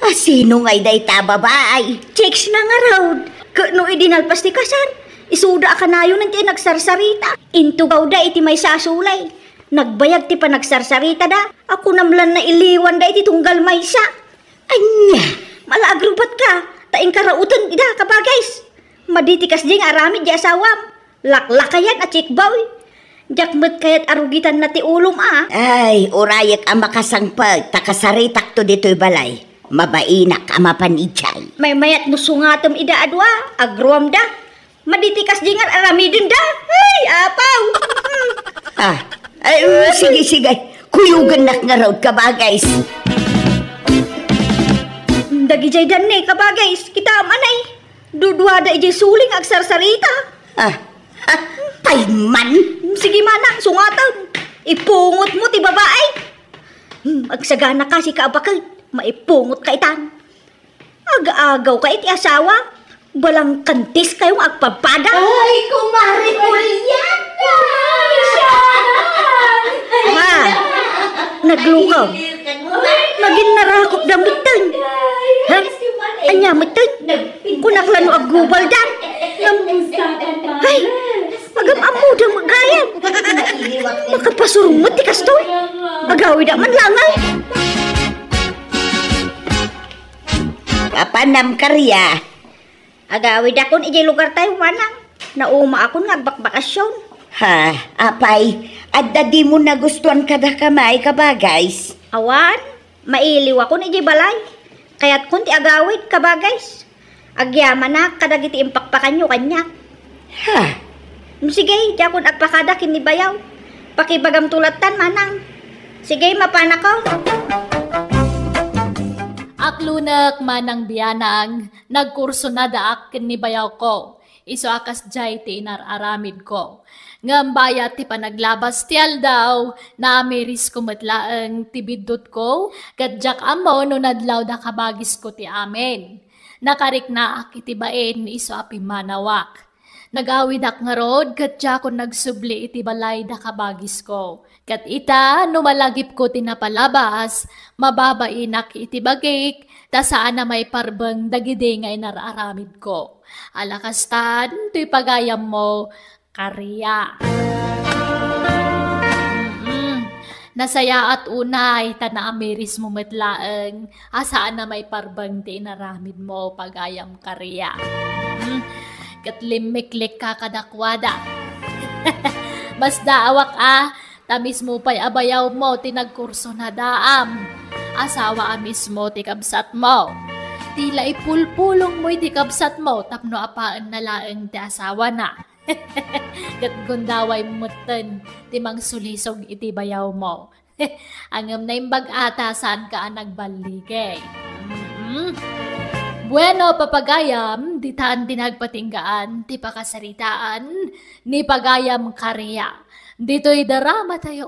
Asino ngay dayta babai? Chicks na ngarud. Ket no idi nalpas ti kasar, isuda a kanayonen ti nagsarsarita. Intugawda iti maysa a sulay. Nagbayag ti panagsarsaritada. Akunam lan nailiwanda iti tunggal maysa. Ania? Mala, agrubatka, ta inkaraoten ida, kabagays. Madi ti kasdi nga aramid di asawam. Laklakayan a chickboy. Diak met kayat a rugitanna ti ulom a. Ay, urayek a makasangpet ta kasaritakto ditoy balay. Mabainak a mapan idiay. Maymayat no sungatem ida a dua, agruamda. Madi ti kasdi nga aramidenda. Ay, apaw! Ah, ay, mm, sige, sige. Kuyogennak ngarud, kabagays. Dagidiay danne, kabagays. Kitaem anay. Duduada idiay suling agsarsarita. Ah, ah, pay man. Sige, manang, sungatem. Ipungotmo ti babai. Hmm, agsaganaka, sika a baket. Maipungotka itan. Agaagawka iti asawa. Balangkantis kayo nga agpadpada. Ay, Kumare Juliana! Ha? Naglukaw? Nagin narakop da metten. Ha? Ania metten? Kunak la no aggubalda. Ngem, ay, agam-ammo da magayam. Makapasurungot ti kastoy. Agawida man langaw. Apanam, Karia. Agawidakon idiay lugartayo, manang. Naumaakon nga agbakbakasyon. Ha, apay, adda dimo nagustuan kadakami, kabagays? Awan, mailiwakon idiay balay. Kayatkon ti agawid, kabagays. Agyamanak kadagiti impakpakanyo kaniak. Ha? Sige, diakon agpakada ken ni Bayaw. Pakibagamto lattan, manang. Sige, mapanakon. Aklonek, manang bianang, nagkursunadaak ken ni Bayawko. Isu a kasdiay ti inar-aramidko. Ngem bayat ti panaglabas ti aldaw, naamirisko met laeng ti biddutko, ket diak ammo no nadlawda kabagisko ti amin. Nakariknaak iti bain isu a pimmanawak. Nagawidak ngarud ket diakon nagsubli iti balay da kabagisko. Ket ita, no malagipko ti napalabas, mababainak iti bagik, ta saan a maiparbeng dagidi nga inar-aramidko. Ala kastan, toy pagayammo, Karia. Mm. Nasayaat unay ta naamirismo met laeng a saan a maiparbeng ti inaramidmo, pagayam Karia. Mm. Ket limmiklikka kadakuada. Masdaawak a, ta mismo pay a bayawmo ti nagkursonadaam. Asawa a mismo ti kabsatmo. Ti la ipulpulongmo iti kabsatmo tapno apaenna laeng ti asawana. Ket gundaway metten ti mangsulisog iti bayawmo. Ngem naimbag a ta saanka a nagballigay. Mm. Bueno, papagayam, ditan ti nagpatinggaan ti pakasaritaan ni pagayam Karia. Ditoy drama tayo.